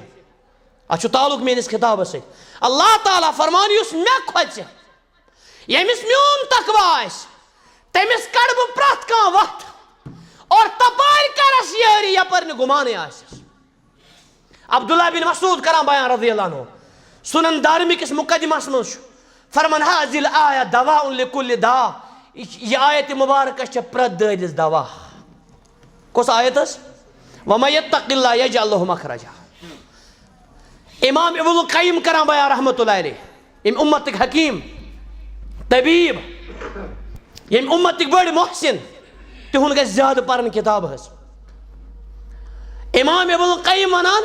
اتھ چھُ تعلق میٲنِس خطابس سۭتۍ۔ اللہ تعالیٰ فرمان، یُس مےٚ کھۄژِ، ییٚمِس میون تقوی آسہِ، تٔمِس کڑٕ بہٕ پرٛٮ۪تھ کانٛہہ وتھ اور تپٲرۍ کرس یٲری یپٲرۍ نہٕ گُمانٕے آسٮ۪س۔ عبداللہ بن مسعود کران بیان رضی اللہ عنہ، سنن دارمی کِس مقدمس منٛز چھُ فرمان، هذه الآية دواء لكل داء۔ یہِ آیت مبارکہ چھےٚ پرٛٮ۪تھ دٲدِس دوا۔ کۄس آیت ٲس؟ وَمَن یَتَّقِ اللَّهَ یَجْعَل لَّهُ مَخْرَجًا۔ امام ابن القیم کران بیان رحمۃ اللہ علیہ، ییٚمہِ امتٕکۍ حکیم، طبیب، ییٚمہِ امتٕکۍ بٔڑۍ محسن، ہُنٛد گژھِ زیادٕ پرٕنۍ کِتاب حظ۔ امام ابن القیم ونان،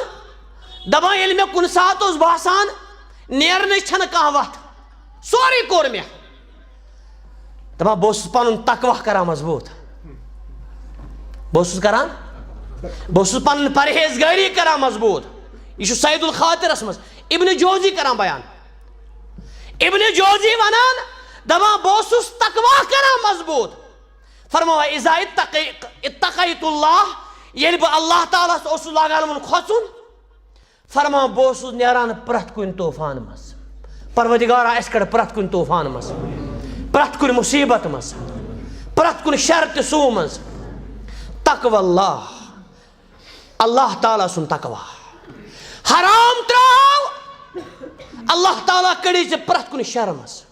دپان، ییٚلہِ مےٚ کُنہِ ساتہٕ اوس باسان نیرنٕچ چھنہٕ کانٛہہ وتھ، سورُے کوٚر مےٚ، دپان، بہٕ اوسُس پنُن تقویٰ کران مضبوٗط، بہٕ اوسُس کران، بہٕ اوسُس پنٕنۍ پرہیزگٲری کران مضبوٗط۔ یہِ چھُ صید الخاطرس منٛز ابن جوزی کران بیان۔ ابن جوزی ونان، دپان، بہٕ اوسُس تقویٰ کران مضبوٗط۔ فرماوان، اذا اتقی-، اتقیت اللہ، ییٚلہِ بہٕ اللہ تعالیٰ ہس اوسُس لاگان یِمن کھۄژُن، فرماوان، بہٕ اوسُس نیران پرٛٮ۪تھ کُنہِ طوفان منٛز۔ پروردگارا، اَسہِ کڑ پرٛٮ۪تھ کُنہِ طوفان منٛز، پرٛٮ۪تھ کُنہِ مُصیبت منٛز، پرٛٮ۪تھ کُنہِ شر تہٕ سوٗ منٛز۔ تقوی اللہ، اللہ تعالیٰ سُنٛد تقوی۔ حرام ترٛاو، اللہ تعالیٰ کڑی ژےٚ پرٛٮ۪تھ کُنہِ شر منٛز۔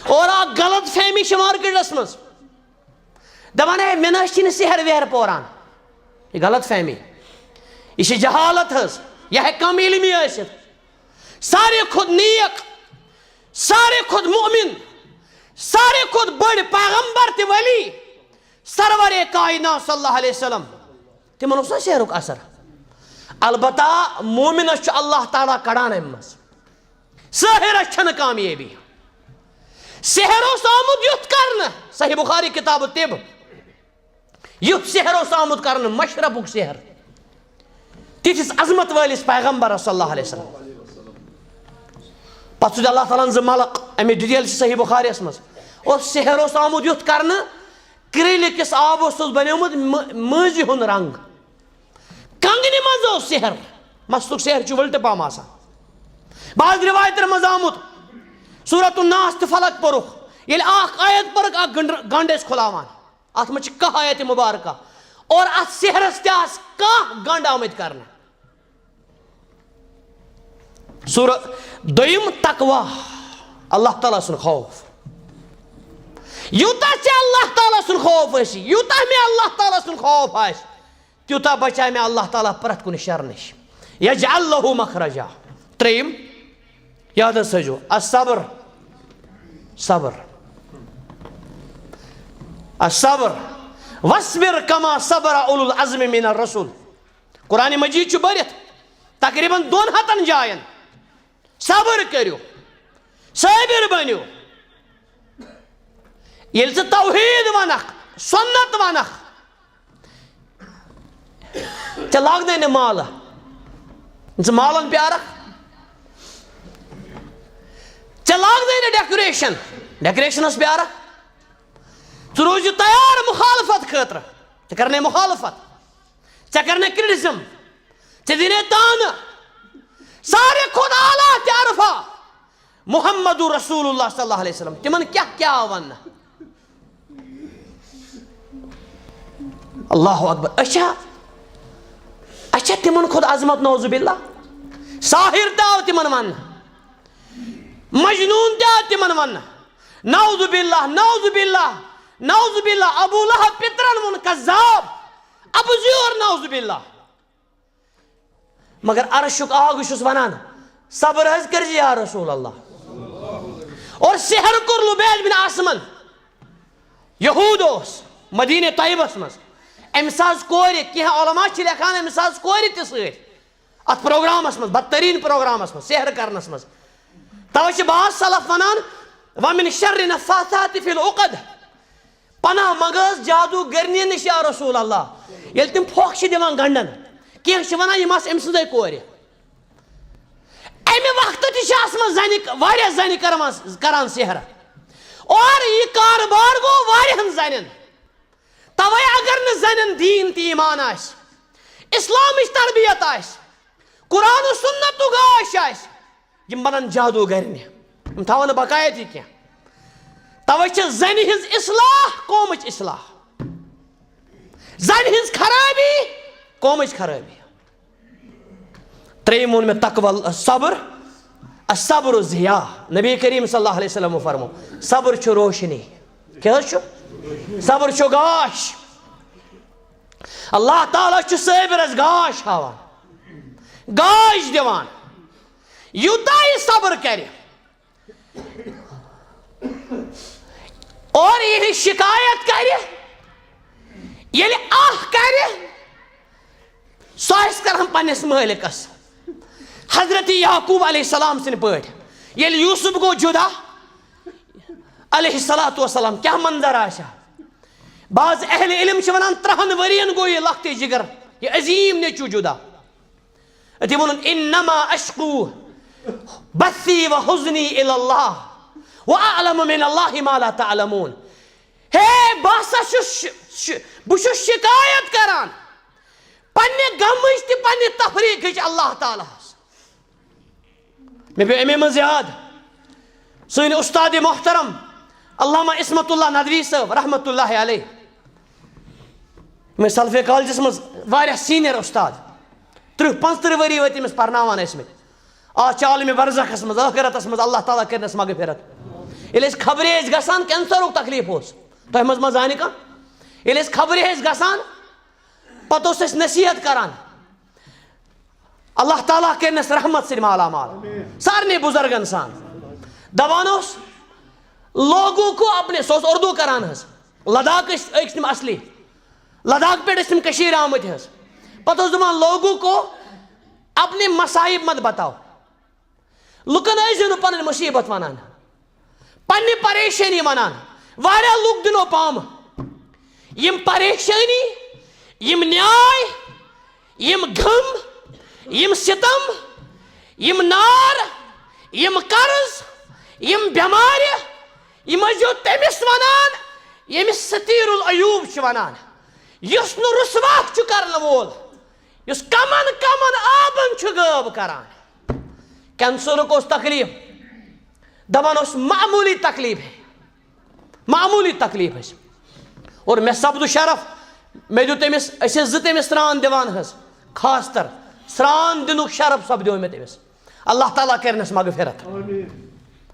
اور اکھ غلط فہمی چھِ مارکیٹس منٛز، دپان، ہے، مےٚ نہ حظ چھِنہٕ سحر وحر پوران۔ یہِ غلط فہمی، یہِ چھِ جہالت حظ، یہِ ہیٚکہِ کم علمی ٲسِتھ۔ ساروی کھۄتہٕ نیک، ساروی کھۄتہٕ مؤمن، ساروی کھۄتہٕ بٔڑ پیغمبر تہِ ولی، سرور کائنات صلی اللہ علیہ وسلم، تِمن اوس نہ سحرُک اثر۔ البتہ مومنس چھُ اللہ تعالیٰ کڑان امہِ منٛز۔ ساحرس چھنہٕ کامیٲبی۔ سحر اوس آمُت یُتھ کرنہٕ، صحیح بخاری کتاب الطب، یُتھ سحر اوس آمُت کرنہٕ، مشربُک سحر، تِتھِس عظمت وٲلِس پیغمبرس صلی اللہ علیہ وسلم۔ پتہٕ سوٗزۍ اللہ تعالیٰ ہن زٕ ملک، امیِچ ڈیٹیل چھِ صحیح بخاریس منٛز۔ اور سحر اوس آمُت یُتھ کرنہٕ، کرٛیٖلہِ کِس آبس اوس بنیومُت مٔ-، مٔنٛزۍ ہُنٛد رنگ۔ کنگنہِ منٛز اوس سحر، مستُک سحر چھُ ؤلٹہٕ پہم آسان۔ بعض روایتن منٛز آمُت، سورت الناس تہٕ فلق پوٚرُکھ، ییٚلہِ اکھ آیت پٔرٕکھ، اکھ گنڈ-، گنڈ ٲسۍ کھُلاوان۔ اتھ منٛز چھِ کاہ آیت مبارکہ، اور اتھ سحرس تہِ آسہٕ کاہ گنڈ آمٕتۍ کرنہٕ۔ سورہ دوٚیِم، تقوی، اللہ تعالیٰ سُنٛد خوف۔ یوٗتاہ ژےٚ اللہ تعالیٰ سُنٛد خوف آسہِ، یوٗتاہ مےٚ اللہ تعالیٰ سُنٛد خوف آسہِ، تیوٗتاہ بچایہِ مےٚ اللہ تعالیٰ پرٛٮ۪تھ کُنہِ شر نِش۔ یجعل لہ مخرجا۔ ترٛیٚیِم، یاد حظ تھٲیزیو، الصبر، صبر، الصبر، واصبر کما صبر اولو العزم من الرسل۔ قرآن مجید چھُ بٔرِتھ تقریباً دۄن ہتن جاین۔ صبر کٔرِو، صٲبِر بٔنِو۔ ییٚلہِ ژٕ توحیٖد وَنکھ، سُنت وَنکھ، ژےٚ لاگنے نہٕ مالہٕ، ژٕ مالن پیارکھ، ژےٚ لاگنے نہٕ ڈیکوریشن، ڈیکوریشنس پیارکھ۔ ژٕ روزِ تیار مخالفت خٲطرٕ، ژےٚ کرنے مخالفت، ژےٚ کرنے کرٹسزم، ژےٚ دِنے تانہٕ۔ ساروی کھۄتہٕ اعلیٰ تہٕ ارفع محمد رسول اللہ صلی اللہ علیہ وسلم، تِمن کیٛاہ کیٛاہ آو وننہٕ؟ اللہ اکبر۔ اچھا، اچھا، تِمن کھۄتہٕ عظمت، نعوذ باللہ۔ ساحر تہِ آو تِمن وننہٕ، مجنون تہِ آو تِمن وننہٕ۔ نعوذ باللہ، نعوذ باللہ، نعوذ باللہ۔ ابو لہب پِترن ووٚن کذاب، اپُزیور، نعوذ باللہ۔ مگر عرشُک آگ چھُس ونان، صبر حظ کٔرزِ یا رسول اللہ۔ اور سحر کوٚر لبید بن عاصمن۔ یہود اوس مدینہ طیبس منٛز، أمِس آسہٕ کورِ، کینٛہہ علماء چھِ لیکھان أمِس آسہٕ کورِ تہِ سۭتۍ۔ اتھ پروگرامس منٛز، بدترین پروگرامس منٛز، سحر کرنس منٛز۔ توے چھِ بعض سلف ونان، ومن شر النفاثات فی العقد۔ پناہ منٛگہٕ حظ جادوگرنی نِش یا رسول اللہ۔ ییٚلہِ تِم پھۄکھ چھِ دِوان گنڈن، کینٛہہ چھِ ونان یِم آسہٕ أمۍ سٕنٛزے کورِ۔ امہِ وقتہٕ تہِ چھِ آسمژ زنہِ، واریاہ زنہِ کران، کران سحر۔ اور یہِ کاربار گوٚو واریاہن زنٮ۪ن۔ توے اگر نہٕ زنٮ۪ن دیٖن تہٕ ایمان آسہِ، اسلامٕچ تربیت آسہِ، قرآن و سنتُک گاش آسہِ، یِم بنن جادوگرنہِ۔ یِم تھاون نہٕ بقایت یہِ کینٛہہ۔ توے چھِ زنہِ ہٕنٛز اصلاح قومٕچ اصلاح، زنہِ ہٕنٛز خرٲبی قومٕچ خرٲبی۔ ترٛیٚیِم ووٚن مےٚ تقوی، صبر۔ الصبر ضیاء۔ نبی کریم صلی اللہ علیہ وسلم فرمو، صبر چھُ روشنی۔ کیٛاہ حظ چھُ؟ صبر چھُ گاش۔ اللہ تعالیٰ چھُ صٲبرس گاش ہاوان، گاش دِوان۔ یوٗتاہ یہِ صبر کرِ، اور یہِ شکایت کرِ، ییٚلہِ اکھ کرِ، سُہ آسہِ کران پننِس مٲلِکس۔ حضرت یعقوب علیہ السلام سٕنٛدۍ پٲٹھۍ، ییٚلہِ یوسف گوٚو جدا علیہ الصلوۃ والسلام، کیٛاہ منظر آسہِ ہا؟ بعض اہل علم چھِ ونان، ترٛہن ؤرین گوٚو یہِ لۄکٹے جگر، یہِ عظیم نیٚچو جدا۔ أتی ووٚنُن، "انما اشکو بثی و حزنی الی اللہ و اعلم من اللہ ما لا تعلمون۔" ہے، بہٕ ہسا چھُس شِ-، شِ-، بہٕ چھُس شکایت کران پننہِ غمٕچ تہِ پننہِ تفریقٕچ اللہ تعالیٰ ہس۔ مےٚ پیوٚو اَمے منٛز یاد، سٲنۍ اُستاد محترم علامہ عصمت اللہ ندوی صٲب رحمت اللہ علیہ۔ مےٚ سلفے کالجس منٛز واریاہ سینئر اُستاد، تٕرٛہ پانٛژتٕرٛہ ؤری وٲتۍ تٔمِس پرناوان ٲسۍ مٕتۍ۔ آز چھِ عالمِ برزخس منٛز، ٲخرتس منٛز، اللہ تعالیٰ کٔرنس مغفرت۔ ییٚلہِ أسۍ خبرِ ٲسۍ گژھان، کینسرُک تکلیٖف اوس، تۄہہِ منٛز ما زانہِ کانٛہہ؟ ییٚلہِ أسۍ خبرِ ٲسۍ گژھان، پتہٕ اوس اَسہِ نصیحت کران۔ اللہ تعالیٰ کٔرنس رحمت سۭتۍ مالا مال۔ سارنٕے بزرگن سان۔ دپان اوس، "لوگوں کو اپنے"، سُہ اوس اردو کران حظ۔ لداخ ٲسۍ، ٲسۍ تِم اصلی۔ لداخ پٮ۪ٹھ ٲسۍ تِم کٔشیٖرِ آمٕتۍ حظ۔ پتہٕ اوس دپان، "لوگوں کو اپنے مصائب مت بتاؤ۔" لُکن ٲسۍزیو نہٕ پنٕنۍ مُصیبت ونان، پننہِ پریشٲنی ونان۔ واریاہ لُکھ دِنو پامہٕ۔ یِم پریشٲنی، یِم نیاے، یِم غم، یِم ستم، یِم نار، یِم قرض، یِم بٮ۪مارِ، یِم ٲسۍزیو تٔمِس ونان، ییٚمِس ستیر العیوب چھِ ونان، یُس نہٕ رسوا چھُ کرن وول، یُس کمن کمن آبن چھُ غٲب کران۔ کینسرُک اوس تکلیف، دپان اوس، "معمولی تکلیف ہے، معمولی تکلیف ہے۔" اور مےٚ سپدُ شرف، مےٚ دیُت تٔمِس، أسۍ ٲسۍ زٕ تٔمِس سرٛان دِوان حظ، خاص طور سرٛان دِنُک شرف سپدیو مےٚ تٔمِس۔ اللہ تعالیٰ کٔرنَس مغفرت۔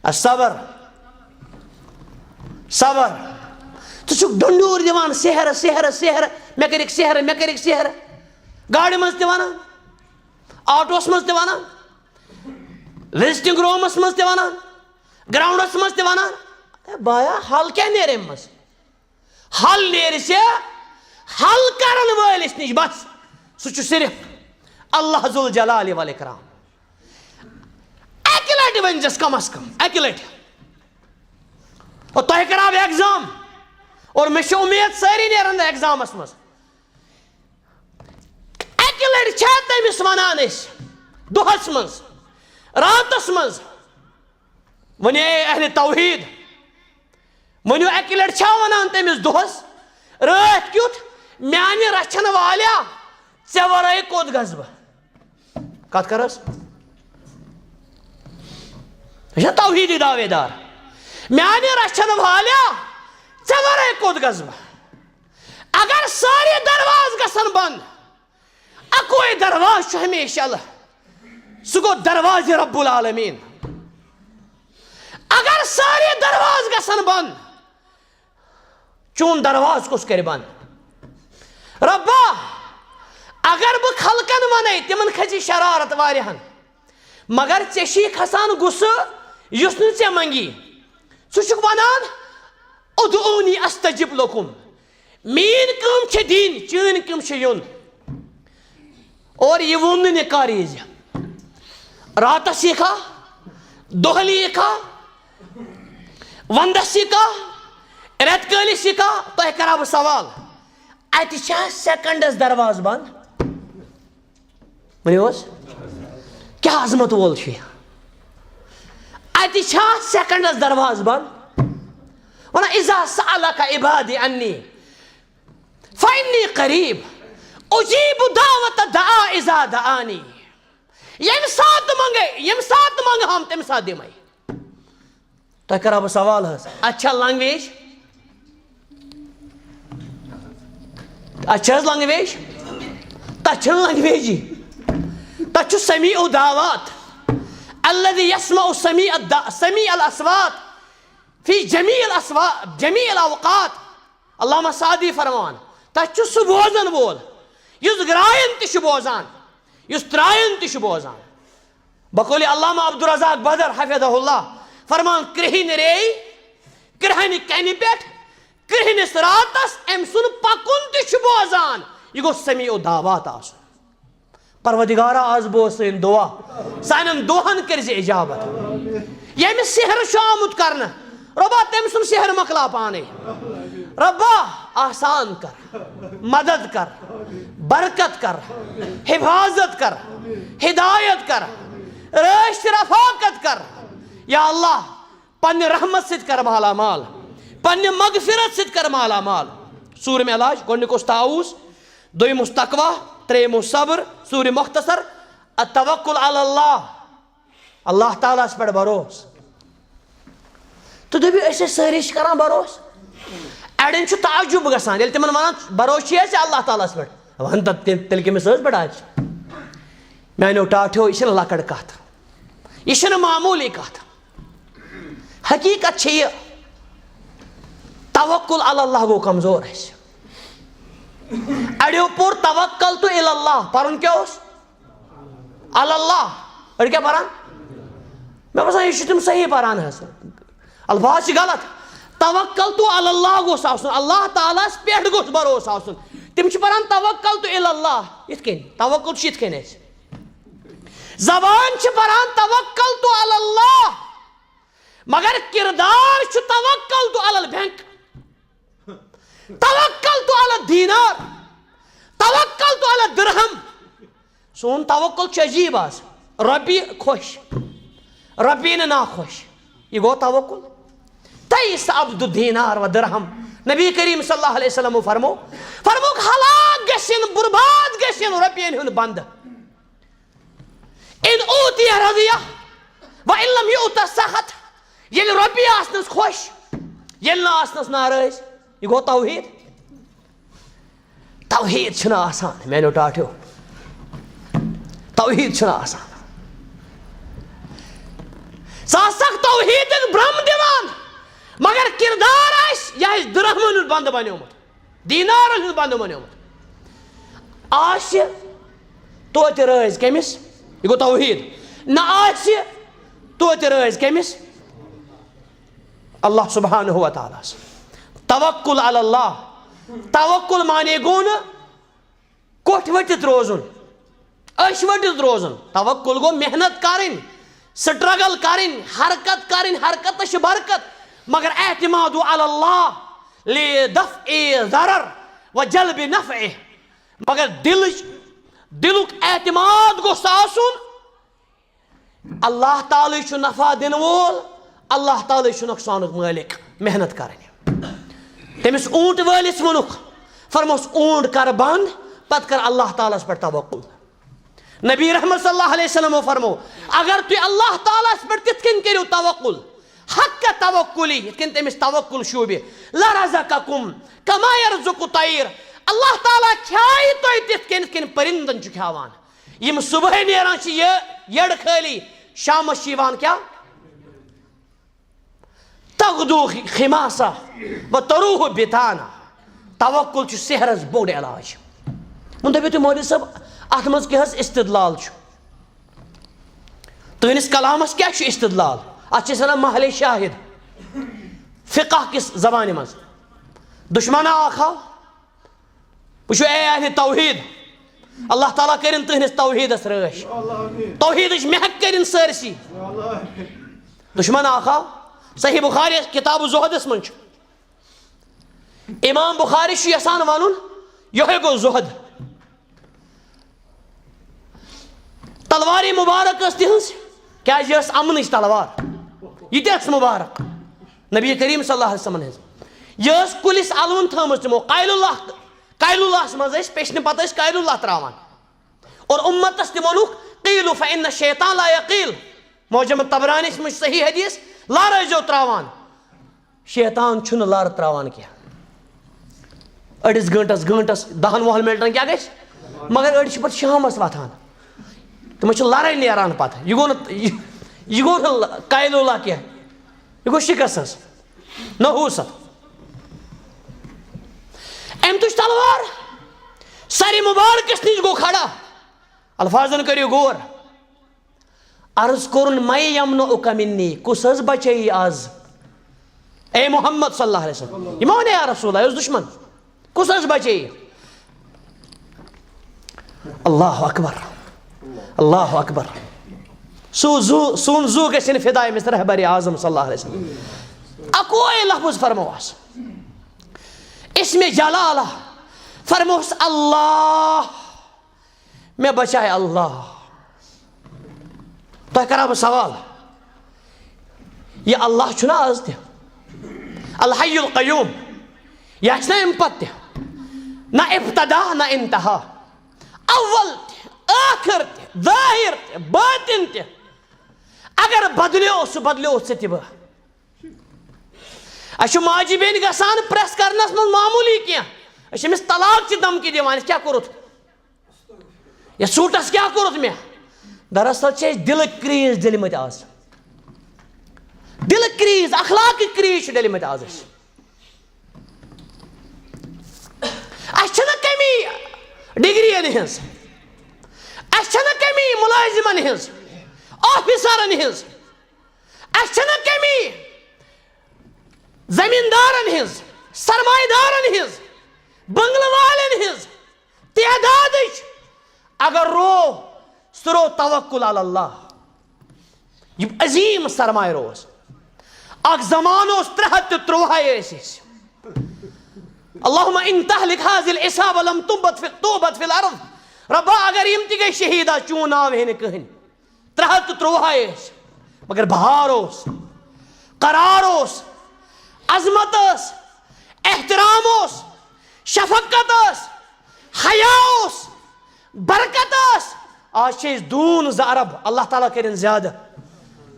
الصبر، صبر۔ ژٕ چھُکھ ڈنڈور دِوان، سحر، سحر، سحر، مےٚ کٔرِکھ سحر، مےٚ کٔرِکھ سحر۔ گاڑِ منٛز تہِ وَنان، آٹوَس منٛز تہِ وَنان، وزٹنگ رومس منٛز تہِ ونان، گراؤنڈس منٛز تہِ ونان، "اے بایا، حل کیٛاہ نیرِ امہِ منٛز؟ حل نیرِ ژےٚ حل کرن وٲلِس نِش بس۔ سُہ چھُ صرف اللہ ذوالجلال والاکرام۔" اکہِ لٹہِ ؤنۍ زٮ۪س، کم از کم اکہِ لٹہِ۔ اور تۄہہِ کراو ایگزام، اور مےٚ چھِ اُمید سٲری نیرن نہٕ ایگزامس منٛز۔ اکہِ لٹہِ چھا تٔمِس ونان أسۍ دۄہس منٛز، راتس منٛز؟ وۄنۍ اے اہلِ توحید، ؤنِو، اکہِ لٹہِ چھا ونان تٔمِس دۄہس، "رٲتھ کیُتھ میانہِ رچھن والیا، ژےٚ ورٲے کوٚت گژھٕ بہٕ؟" کتھ کرس؟ یہِ چھا توحیدی دعوے دار؟ "میانہِ رچھن والیا، ژےٚ ورٲے کوٚت گژھٕ بہٕ؟" اگر سارے دروازٕ گژھن بند، اکوے دروازٕ چھُ ہمیشہ یلہٕ، سُہ گوٚو دروازٕ رب العالمین۔ اگر سارے دروازٕ گژھن بند، چون دروازٕ کُس کرِ بند؟ ربا، اگر بہٕ خلقن ونے، تِمن کھژِ شرارت واریاہن، مگر ژےٚ چھی کھسان غصہٕ یُس نہٕ ژےٚ منگی۔ ژٕ چھُکھ ونان، "ادعونی استجب لکم"، میٲنۍ کٲم چھےٚ دِنۍ، چٲنۍ کٲم چھےٚ یُن۔ اور یہِ ووٚن نہٕ مےٚ کر ییٖزِ۔ راتس یِکھا، دۄہلہِ یِکھا، ونٛدس یِکھا، رٮ۪تہٕ کٲلِس یِکھا، تۄہہِ کرا بہٕ سوال، اتہِ چھا سیکنڈس دروازٕ بند؟ ؤنِو حظ، کیٛاہ عظمت وول چھُ یہِ؟ اتہِ چھا سیکنڈس دروازٕ بند؟ ونان، "اذا سألک عبادی عنی فإنی قریب، اجیب دعوت الداع اذا دعانی۔" ییٚمہِ ساتہٕ منگے، ییٚمہِ ساتہٕ منگہٕ ہم، تَمہِ ساتہٕ دِمے۔ تۄہہِ کرا بہٕ سوال حظ، اتہِ چھا لنگویج؟ اتہِ چھا حظ لنگویج؟ تتہِ چھنہٕ لنگویجی۔ تتہِ چھُ سمیع الدعوات، الذي يسمع سميع الد-، سميع الاصوات في جميع الاسوا-، جميع الاوقات۔ علامہ سعدی فرمان، تتہِ چھُ سُہ بوزن وول یُس گراین تہِ چھُ بوزان، یُس تراین تہِ چھُ بوزان۔ بقول علامہ عبدالرزاق بدر حفظہ اللہ فرمان، کرہنۍ ریٚے، کرہنہِ کنہِ پٮ۪ٹھ، کرٛہنِس راتس أمۍ سُنٛد پکُن تہِ چھُ بوزان۔ یہِ گوٚو سمیع الدعوات آسُن۔ پروردگارا، از بوز سٲنۍ دعا، سانٮ۪ن دعاہن کٔرۍ زِ اجابت۔ ییٚمِس سحر چھُ آمُت کرنہٕ، رۄبا، تٔمۍ سُنٛد سحر مۄکلاو پانے۔ رۄبا، آسان کر، مدد کر، برکت کر، حفاظت کر، ہدایت کر، رٲچھ تہٕ رفاقت کر۔ یا اللہ، پننہِ رحمت سۭتۍ کر مالا مال، پننہِ مغفرت سۭتۍ کر مالا مال۔ ژوٗرِم علاج، گۄڈٕنیُک اوس طاووس، دوٚیِم اوس تقویٰ، ترٛیٚیِم اوس صبر، ژوٗرِم مختصر، التوکل علی اللہ، اللہ تعالیٰ ہس پٮ۪ٹھ بھروسہٕ۔ تہٕ دٔپِو، أسۍ ٲسۍ سٲری چھِ کران بھروسہٕ۔ اَڑٮ۪ن چھُ تعجب گژھان، ییٚلہِ تِمن ونان، بھروسہٕ چھُے ژےٚ اللہ تعالیٰ ہس پٮ۪ٹھ؟ وَن تہٕ تیٚلہِ، تیٚلہِ کٔمِس ٲس پٮ۪ٹھ آز؟ میانیو ٹاٹھیو، یہِ چھِنہٕ لۄکٕٹ کتھ، یہِ چھِنہٕ معموٗلی کتھ۔ حقیقت چھِ یہِ، توکل علی اللہ گوٚو کمزور اَسہِ۔ اَڑیو پوٚر توکلت الی اللہ، پرُن کیٛاہ اوس؟ علی اللہ۔ أڑۍ کیٛاہ پران؟ مےٚ باسان، یہِ چھِ تِم صحیح پران حظ۔ الفاظ چھِ غلط۔ توکلت علی اللہ گوٚژھ آسُن، اللہ تعالیٰ ہس پٮ۪ٹھ گوٚژھ بھروسہٕ آسُن۔ تِم چھِ پران توکلت الی اللہ۔ یِتھ کٔنۍ؟ توکل چھُ یِتھ کٔنۍ اَسہِ۔ زبان چھِ پران توکلت علی اللہ، مگر کردار چھُ توکلت علی البینک، توکلت علی الدینار، توکلت علی الدرہم۔ سون توکل چھُ عجیب آز۔ رۄپیہِ خۄش، رۄپیہِ نہٕ ناخۄش، یہِ گوٚو توکل؟ تئس عبد دینار و درہم۔ نبی کریم صلی اللہ علیہ وسلم فرمو، فرموک، ہلاک گژھن، برباد گژھن رۄپین ہُنٛد بندٕ۔ ان اوتی رضیہ و ان لم یؤت سخط۔ ییٚلہِ رۄپیہِ آسنس خۄش، ییٚلہِ نہٕ آسنس ناراض، یہِ گوٚو توحید؟ توحید چھُنہٕ آسان، میانیو ٹاٹھیو۔ توحید چھُنہٕ آسان۔ ژٕ آسکھ توحیدٕکۍ برٛم دِوان، مگر کردار آسہِ، یہِ آسہِ درہمن ہُنٛد بندٕ بنیومُت، دینارن ہُنٛد بندٕ بنیومُت۔ آسہِ توتہِ رٲضۍ کٔمِس؟ یہِ گوٚو توحید۔ نہ آسہِ توتہِ رٲضۍ کٔمِس؟ اللہ سبحانہ و تعالیٰ ہس۔ توکل علی اللہ۔ توکل معنی گوٚو نہٕ کوٚٹھۍ ؤٹِتھ روزُن، أچھ ؤٹِتھ روزُن۔ توکل گوٚو محنت کرٕنۍ، سٹرگل کرٕنۍ، حرکت کرٕنۍ، حرکتس چھِ برکت، مگر اعتماد علی اللہ لدفع ضرر و جلب نفع۔ مگر دلٕچ، دلُک اعتماد گوٚژھ آسُن، اللہ تعالیٰ چھُ نفع دِنہٕ وول، اللہ تعالیٰ چھُ نۄقصانُک مٲلِک۔ محنت کرٕنۍ۔ تٔمِس اوٗنٹ وٲلِس ووٚنُکھ، فرموس، اوٗنٹ کر بند، پتہٕ کر اللہ تعالیٰ ہس پٮ۪ٹھ توکل۔ نبی رحمت صلی اللہ علیہ وسلمو فرمو، اگر تُہۍ اللہ تعالیٰ ہس پٮ۪ٹھ تِتھ کٔنۍ کٔرِو توکل، حق توکلی، یِتھ کٔنۍ تٔمِس توکل شوٗبہِ، لرزقکم کما یرزق الطیر، اللہ تعالیٰ کھیایہِ تۄہہِ تِتھ کٔنۍ، یِتھ کٔنۍ پٔرِندن چھُ کھیاوان۔ یِم صبحٲے نیران چھِ یہِ یٔڑ خٲلی، شامس چھِ یِوان کیٛاہ؟ تغدو خماسا و تروح بطانا۔ توکل چھُ سحرس بوٚڑ علاج۔ وۄنۍ دٔپِو تُہۍ، مولوی صٲب، اتھ منٛز کیٛاہ حظ استدلال چھُ؟ تُہنٛدِس کلامس کیٛاہ چھُ استدلال؟ اتھ چھِ أسۍ ونان محل شاہد، فقہ کِس زبانہِ منٛز۔ دشمن آکھا، وٕچھِو، اے اہلِ توحید، اللہ تعالیٰ کٔرِن تُہنٛدِس توحیدس رٲچھ۔ توحیدٕچ مہک کٔرِن سٲرسی۔ دشمن آکھا، صحیح بخاری کتاب زہدس منٛز چھُ۔ امام بخاری چھُ یژھان ونُن، یۄہے گوٚو زہد۔ تلوارِ مبارک ٲس تِہنٛز، کیازِ یہِ ٲس امنٕچ تلوار۔ یہِ تہِ ٲس مبارک نبی کریم صلی اللہ علیہ وسلمن ہٕنٛز۔ یہِ ٲس کُلِس الوُن تھٲومٕژ تِمو، قیل اللہ، قیل اللہس منٛز ٲسۍ پیچھنہٕ پتہٕ ٲسۍ قیل اللہ تراوان۔ اور امتس تہِ ووٚنُکھ، قیلوا فإن الشیطان لا یقیل۔ معجم طبرانیس منٛز چھُ صحیح حدیث، لارٕ ٲسۍزیو تراوان۔ شیطان چھُنہٕ لارٕ تراوان کینٛہہ۔ أڑِس گٲنٛٹس، گٲنٛٹس، دَہن وُہن منٹن کیٛاہ گژھِ؟ مگر أڑۍ چھِ پتہٕ شامس وۄتھان۔ تِمن چھِ لارے نیران پتہٕ۔ یہِ گوٚو نہٕ، یہِ، یہِ گوٚو نہٕ قیل اللہ کینٛہہ۔ یہِ گوٚو شکست۔ نحوست۔ أمۍ تُج تلوار، سرِ مبارکس نِش گوٚو کھڑا۔ الفاظن کٔرِو غور۔ عرض کوٚرُن، "من یمنعک منی"، کُس حظ بچٲیی از؟ اے محمد صلی اللہ علیہ وسلم، یہِ ما وَنہِ یا رسول اللہ، یہِ اوس دُشمن۔ کُس حظ بچے یہِ؟ اللہ اکبر، اللہ اکبر۔ سُہ زُو، سون زُو گژھِ نہٕ فدا أمِس رہبر اعظم صلی اللہ علیہ وسلم۔ اکوے لفظ فرموس، اسم جلالہ فرموس، اللہ، مےٚ بچاے اللہ۔ تۄہہِ کرا بہٕ سوال، یہِ اللہ چھُنہ آز تہِ؟ الحی القیوم۔ یہِ آسہِ نہ اَمہِ پتہٕ تہِ؟ نہ ابتدا نہ انتہا، اول تہِ، ٲخر تہِ، ظٲہر تہِ، باطن تہِ۔ اگر بدلیو، سُہ بدلیو ژٕ تہِ بہٕ۔ اَسہِ چھُ ماجہِ بیٚنہِ گژھان پریس کرنس منٛز معموٗلی کینٛہہ، أسۍ چھِ أمِس طلاق چہِ دھمکی دِوان، أسۍ کیٛاہ کوٚرُتھ؟ یتھ سوٗٹس کیٛاہ کوٚرُتھ مےٚ؟ دراصل چھِ أسۍ دِلٕکۍ کریٖز ڈٔلمٕتۍ آز۔ دِلٕکۍ کریٖز، اخلاقٕکۍ کریٖز چھِ ڈٔلمٕتۍ آز أسۍ۔ اَسہِ چھَنہٕ کمی ڈگرین ہٕنٛز، اَسہِ چھَنہٕ کمی مُلٲزِمن ہٕنٛز، آفیسرن ہٕنٛز، اَسہِ چھَنہٕ کمی زمیٖندارن ہٕنٛز، سرمایہ دارن ہٕنٛز، بنگلہٕ والٮ۪ن ہٕنٛز تعدادٕچ۔ اگر رو، سُہ رو توکل علی اللہ۔ یہِ عظیٖم سرمایہ روز۔ اکھ زمانہٕ اوس ترٛےٚ ہتھ تہٕ تُرٛواہ ٲسۍ أسۍ۔ اللہم ان تہلک ہذه العصابہ لم تبت فی، توبت فی الارض۔ ربا، اگر یِم تہِ گٔے شہیدا، چون ناو ہے نہٕ کٕہٕنۍ۔ ترٛےٚ ہتھ تہٕ تُرٛواہ ٲسۍ، مگر بہار اوس، قرار اوس، عظمت ٲس، احترام اوس، شفقت ٲس، حیا اوس، برکت ٲس۔ آز چھِ أسۍ دوٗن زٕ ارب، اللہ تعالیٰ کٔرِن زیادٕ۔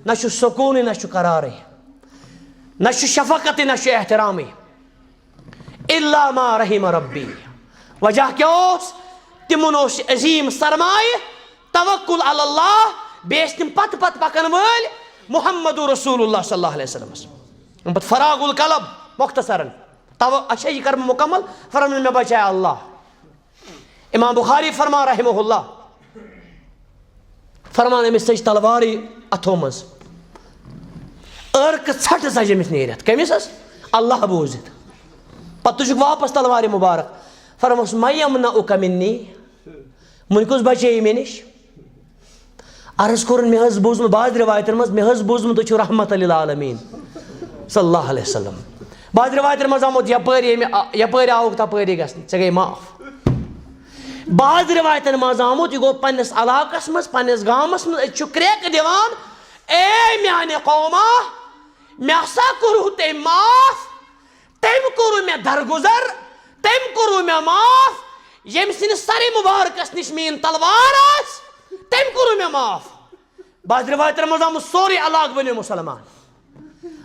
نہ چھُ سکوٗنٕے، نہ چھُ قرارٕے، نہ چھُ شفقتٕے، نہ چھُ احترامٕے۔ الا ما رحم ربی۔ وجہ کیٛاہ اوس؟ تِمن اوس یہِ عظیٖم سرمایہ، توکل علی اللہ، بیٚیہِ ٲسۍ تِم پتہٕ پتہٕ پکن وٲلۍ محمد رسول اللہ صلی اللہ علیہ وسلمس۔ پتہٕ فراغ القلب، مختصرن۔ تو اچھا، یہِ کرٕ بہٕ مکمل۔ فرموو، مےٚ بچایہِ اللہ۔ امام بخاری فرمان رحمہ اللہ، فرمان، أمِس ژٔج تلوارٕے اتھو منٛز، عٲرقہٕ ژھٹھ ژجہِ أمِس نیٖرِتھ۔ کٔمِس حظ؟ اللہ بوٗزِتھ۔ پتہٕ تُجُکھ واپس تلوارِ مبارک۔ فرموس، من یمنعک منی؟ وۄنۍ کُس بچییہِ مےٚ نِش؟ عرض کوٚرُن، مےٚ حظ بوٗزمُت، بعض رِوایتن منٛز، مےٚ حظ بوٗزمُت، تُہۍ چھِو رحمت للعالمین صلی اللہ علیہ وسلم۔ بعض رِوایتن منٛز آمُت، یپٲرۍ ییٚمہِ آ-، یپٲرۍ آوُکھ، تپٲری گژھِ، ژےٚ گٔے معاف۔ بعض رِوایتن منٛز آمُت، یہِ گوٚو پننِس علاقس منٛز، پننِس گامس منٛز، أتۍ چھُ کرٛیکہٕ دِوان، اے میانہِ قوما، مےٚ ہسا کوٚروٕ تٔمۍ معاف، تٔمۍ کوٚروٕ مےٚ درگُزر، تٔمۍ کوٚروٕ مےٚ معاف، ییٚمہِ سٕنٛدِ سرِ مُبارکس نِش میٛٲنۍ تلوار آسہِ، تٔمۍ کوٚروٕ مےٚ معاف۔ بعض رِوایتن منٛز آمُت، سورُے علاقہٕ بنیو مُسلمان۔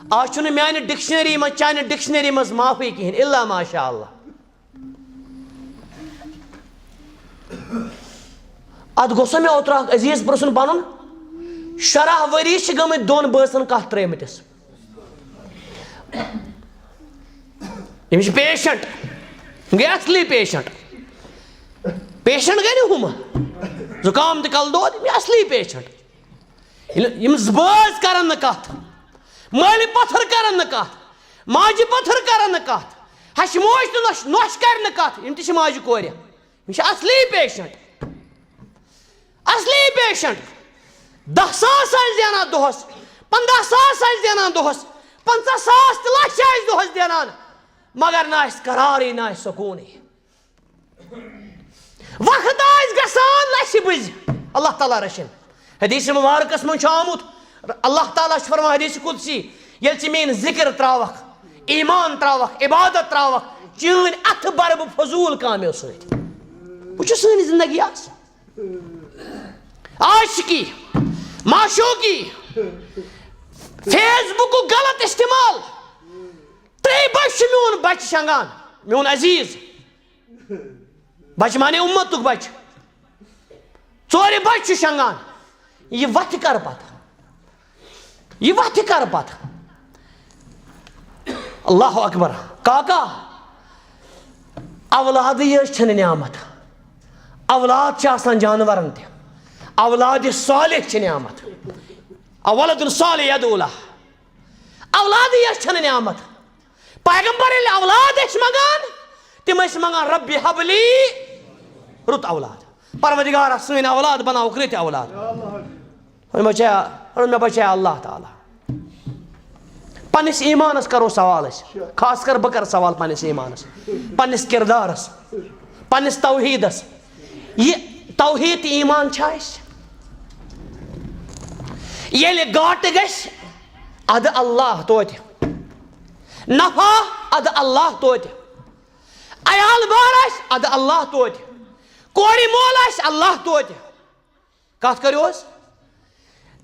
آز چھُنہٕ میانہِ ڈکشنری منٛز، چانہِ ڈکشنری منٛز معافٕے کِہیٖنۍ، الا ماشاء اللہ۔ اتھ گوٚژھ مےٚ اوترٕ اکھ عزیز پرژھُن پنُن، شُراہ ؤری چھِ گٔمٕتۍ دۄن بٲژن کتھ ترٲومٕتِس۔ یِم چھِ پیشنٹ، یِم گٔے اصلی پیشنٹ۔ پیشنٹ گٔے نہٕ ہُم، زُکام تہٕ کلہٕ دود، یِم چھِ اصلی پیشنٹ۔ ییٚلہِ یِم زٕ بٲژ کرن نہٕ کتھ، مٲلۍ پتھر کرن نہٕ کتھ، ماجہِ پتھر کرن نہٕ کتھ، ہشہِ موج تہٕ نۄش، نۄش کرِ نہٕ کتھ، یِم تہِ چھِ ماجہِ کورِ۔ یِم چھِ اصلی پیشنٹ، اصلی پیشنٹ۔ دَہ ساس آسہِ زینان دۄہس، پنٛداہ ساس آسہِ زینان دۄہس، پنٛژاہ ساس تہٕ لچھ آسہِ دۄہس زینان، مگر نہ آسہِ قرارٕے، نہ آسہِ سکوٗنٕے۔ وقت آسہِ گژھان لچھِ بٔزِ، اللہ تعالیٰ رٔچھِن۔ حدیث مبارکس منٛز چھُ آمُت، اللہ تعالیٰ چھُ فرماوان حدیث قدسی، ییٚلہِ ژٕ میٲنۍ ذکر تراوکھ، ایمان تراوکھ، عبادت تراوکھ، چٲنۍ اتھٕ برٕ بہٕ فضوٗل کامیو سۭتۍ۔ وٕچھِو سٲنۍ زندگی آز۔ عاشقی، معشوقی، فیس بُکُک غلط استعمال۔ ترٛےٚ بجہِ چھُ میون بچہِ شنگان، میون عزیز۔ بچہِ مانے اُمتُک بچہِ۔ ژورِ بجہِ چھُ شنگان۔ یہِ وتھِ کر پتہٕ؟ یہِ وتھِ کر پتہٕ؟ اللہ اکبر۔ کاکا، اولادٕے یٲژ چھنہٕ نعمت۔ اولاد چھِ آسان جانورن تہِ۔ اولادِ صالح چھِ نعمت۔ اولد صالح یدعو لہ۔ اولادٕے یٲژ چھنہٕ نعمت۔ پیغمبر ییٚلہِ اولاد ٲسۍ منٛگان، تِم ٲسۍ منٛگان، "ربی حبلی"، رُت اولاد۔ پروردگارا، سٲنۍ اولاد بناوُکھ رٕتۍ اولاد۔ وۄنۍ ما چھا، وۄنۍ مےٚ بچایا اللہ تعالیٰ؟ پننِس ایمانس کرو سوال أسۍ، خاص کر بہٕ کرٕ سوال پننِس ایمانس، پننِس کردارس، پننِس توحیدس۔ یہِ توحید تہٕ ایمان چھا اَسہِ؟ ییٚلہِ گاٹہٕ گژھِ، ادٕ اللہ توتہِ۔ نفع، ادٕ اللہ توتہِ۔ عیال بار آسہِ، ادٕ اللہ توتہِ۔ کورِ مول آسہِ، اللہ توتہِ۔ کتھ کٔرِو حظ؟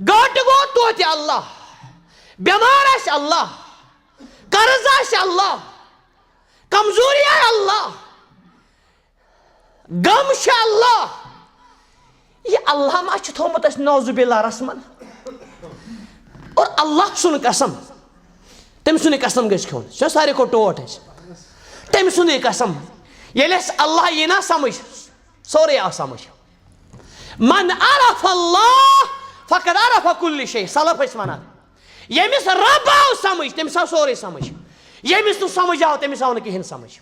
گاٹہٕ گوٚو توتہِ اللہ، بٮ۪مار آسہِ اللہ، قرض آسہِ اللہ، کمزوری آسہِ اللہ، غم چھُ اللہ۔ یہِ اللہ ما چھُ تھوٚومُت اَسہِ نعوذ باللہ رسمن؟ اور اللہ سُنٛد قسم، تٔمۍ سُنٛدٕے قسم گژھِ کھیوٚن، یہِ چھُ ساروی کھۄتہٕ ٹوٹھ اَسہِ۔ تٔمۍ سُنٛدٕے قسم، ییٚلہِ اَسہِ اللہ یی نا سمجھ، سورُے آو سمجھ۔ من عرف اللہ فقد عرف کل شیء۔ سلف ٲسۍ ونان، ییٚمِس رب آو سمجھ، تٔمِس آو سورُے سمجھ۔ ییٚمِس نہٕ سمجھ آو، تٔمِس آو نہٕ کِہیٖنۍ سمجھ۔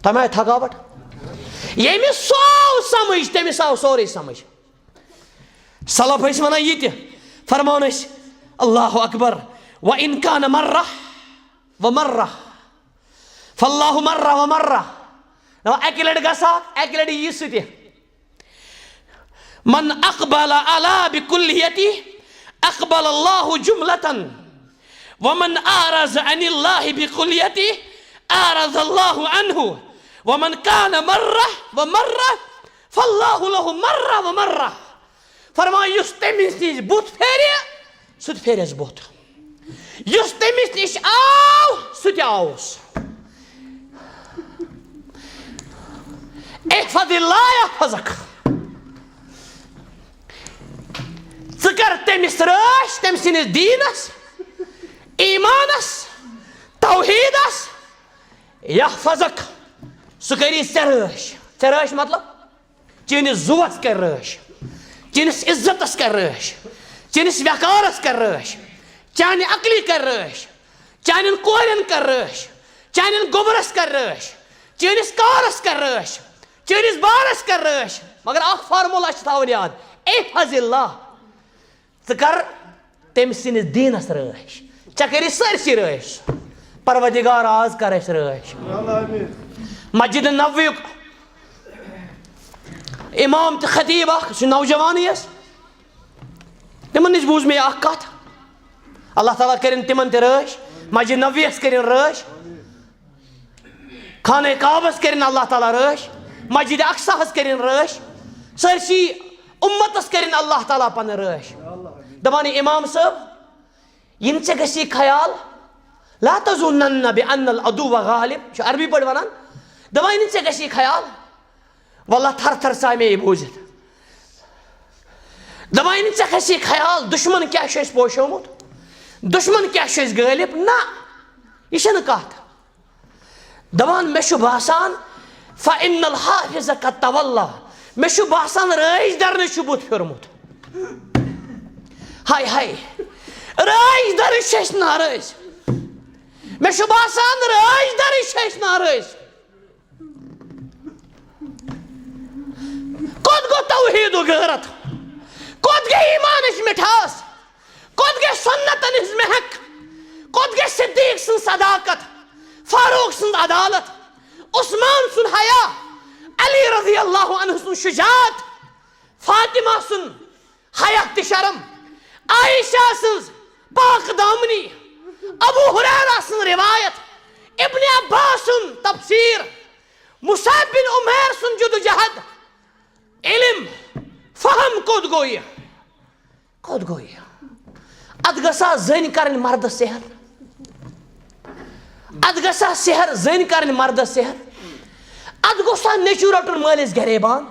تۄہہِ ما آیہِ تھکاوٹ؟ ییٚمِس سُہ آو سمجھ، تٔمِس آو سورُے سمجھ۔ سلف ٲسۍ ونان یہِ تہِ، فرمان ٲسۍ، اللہ اکبر، وَإِنْ كَانَ مَرَّةً وَمَرَّةً فَاللَّهُ مَرَّةً وَمَرَّةً۔ دَپان، اَکہِ لَٹہِ گژھا، اَکہِ لَٹہِ یی سُہ تہِ۔ مَنْ أَقْبَلَ عَلَى بِكُلِّيَّتِهِ أَقْبَلَ اللَّهُ جُمْلَةً، وَمَنْ أَعْرَضَ عَنِ اللَّهِ بِكُلِّيَّتِهِ أَعْرَضَ اللَّهُ عَنْهُ، وَمَنْ كَانَ مَرَّةً وَمَرَّةً فَاللَّهُ لَهُ مَرَّةً وَمَرَّةً۔ فرمان، یُس تٔمِس نِش بُتھ پھیرِ، سُہ تہِ پھیرٮ۪س بُتھ۔ یُس تٔمِس نِش آو، سُہ تہِ آوُس۔ احفظ اللہ یحفظک۔ ژٕ کر تٔمِس رٲچھ، تٔمۍ سٕنٛدِس دیٖنس، ایٖمانس، توحیٖدس، یحفظک، سُہ کری ژےٚ رٲچھ۔ ژےٚ رٲچھ مطلب؟ چٲنِس زُوَس کَرِ رٲچھ، چٲنِس عزتَس کَرِ رٲچھ، چٲنِس وقارَس کَرِ رٲچھ، چانہِ عقلی کَرِ رٲچھ، چانٮ۪ن کورٮ۪ن کَرِ رٲچھ، چانٮ۪ن گوٚبرَس کَرِ رٲچھ، چٲنِس کارَس کَرِ رٲچھ، چٲنِس بارَس کَرِ رٲچھ۔ مگر اَکھ فارمولا چھُ تھاوُن یاد، احفظ اللہ۔ ژٕ کر تٔمۍ سٕنٛدِس دیٖنس رٲچھ، ژےٚ کٔرِتھ سٲرسٕے رٲچھ۔ پروردگار، آز کر اَسہِ رٲچھ۔ مسجد نبویُک امام تہٕ خطیب اکھ، سُہ نوجوانٕے ٲس، تِمن نِش بوٗز مےٚ اکھ کتھ۔ اللہ تعالیٰ کٔرِن تِمن تہِ رٲچھ، مسجد نبویس کٔرِن رٲچھ۔ خانہ کعبس کٔرِن اللہ تعالیٰ رٲچھ، مسجد اقصاہس کٔرِن رٲچھ، سٲرسٕے امتس کٔرِن اللہ تعالیٰ پنٕنۍ رٲچھ۔ دپان، امام صٲب، یِنہٕ ژےٚ گژھی خیال، لا تظنن بأن العدو غالب، چھُ عربی پٲٹھۍ ونان، دپان، یِنہٕ ژےٚ گژھی خیال، واللہ تھر تھر ژاے مےٚ یہِ بوٗزِتھ۔ دپان، یِنہٕ ژےٚ کھسی خیال، دشمن کیٛاہ چھُ اَسہِ پوشومُت، دشمن کیٛاہ چھُ اَسہِ غٲلب؟ نہ، یہِ چھَنہٕ کتھ۔ دپان، مےٚ چھُ باسان، فإن الحافظ قد تولى، مےٚ چھُ باسان، رٲچھ درنٕے چھُ بُتھ پھیوٗرمُت۔ ہاے ہاے، رٲچھ درٕے چھِ أسۍ ناراض۔ مےٚ چھُ باسان، رٲچھ درٕے چھِ أسۍ ناراض۔ کوٚت گوٚو توحیٖدُک غٲرت؟ کوٚت گٔے ایٖمانٕچ مِٹھاس؟ کوٚت گٔے سُنتن ہٕنٛز مہک؟ کوٚت گٔے صدیٖق سٕنٛز صداقت، فاروق سٕنٛز عدالت، عثمان سُنٛد حیا، علی رضی اللہ عنہ سُنٛد شجاعت، فاطمہ سُنٛد حیا تہٕ شرم، عائشہ سٕنٛز پاک دامنی، ابو ہریرہ سٕنٛز روایت، ابن عباس سُنٛد تفسیر، مصعب بن عمیر سُنٛد جدوجہد، علم، فہم کوٚت گوٚو یہِ؟ کوٚت گوٚو یہِ؟ اتھ گژھا زٔنۍ کرٕنۍ مردس سحر؟ اتھ گژھا سحر، زٔنۍ کرٕنۍ مردس سحر؟ اتھ گوٚژھ سا نیٚچو رٹُن مٲلِس گریبان،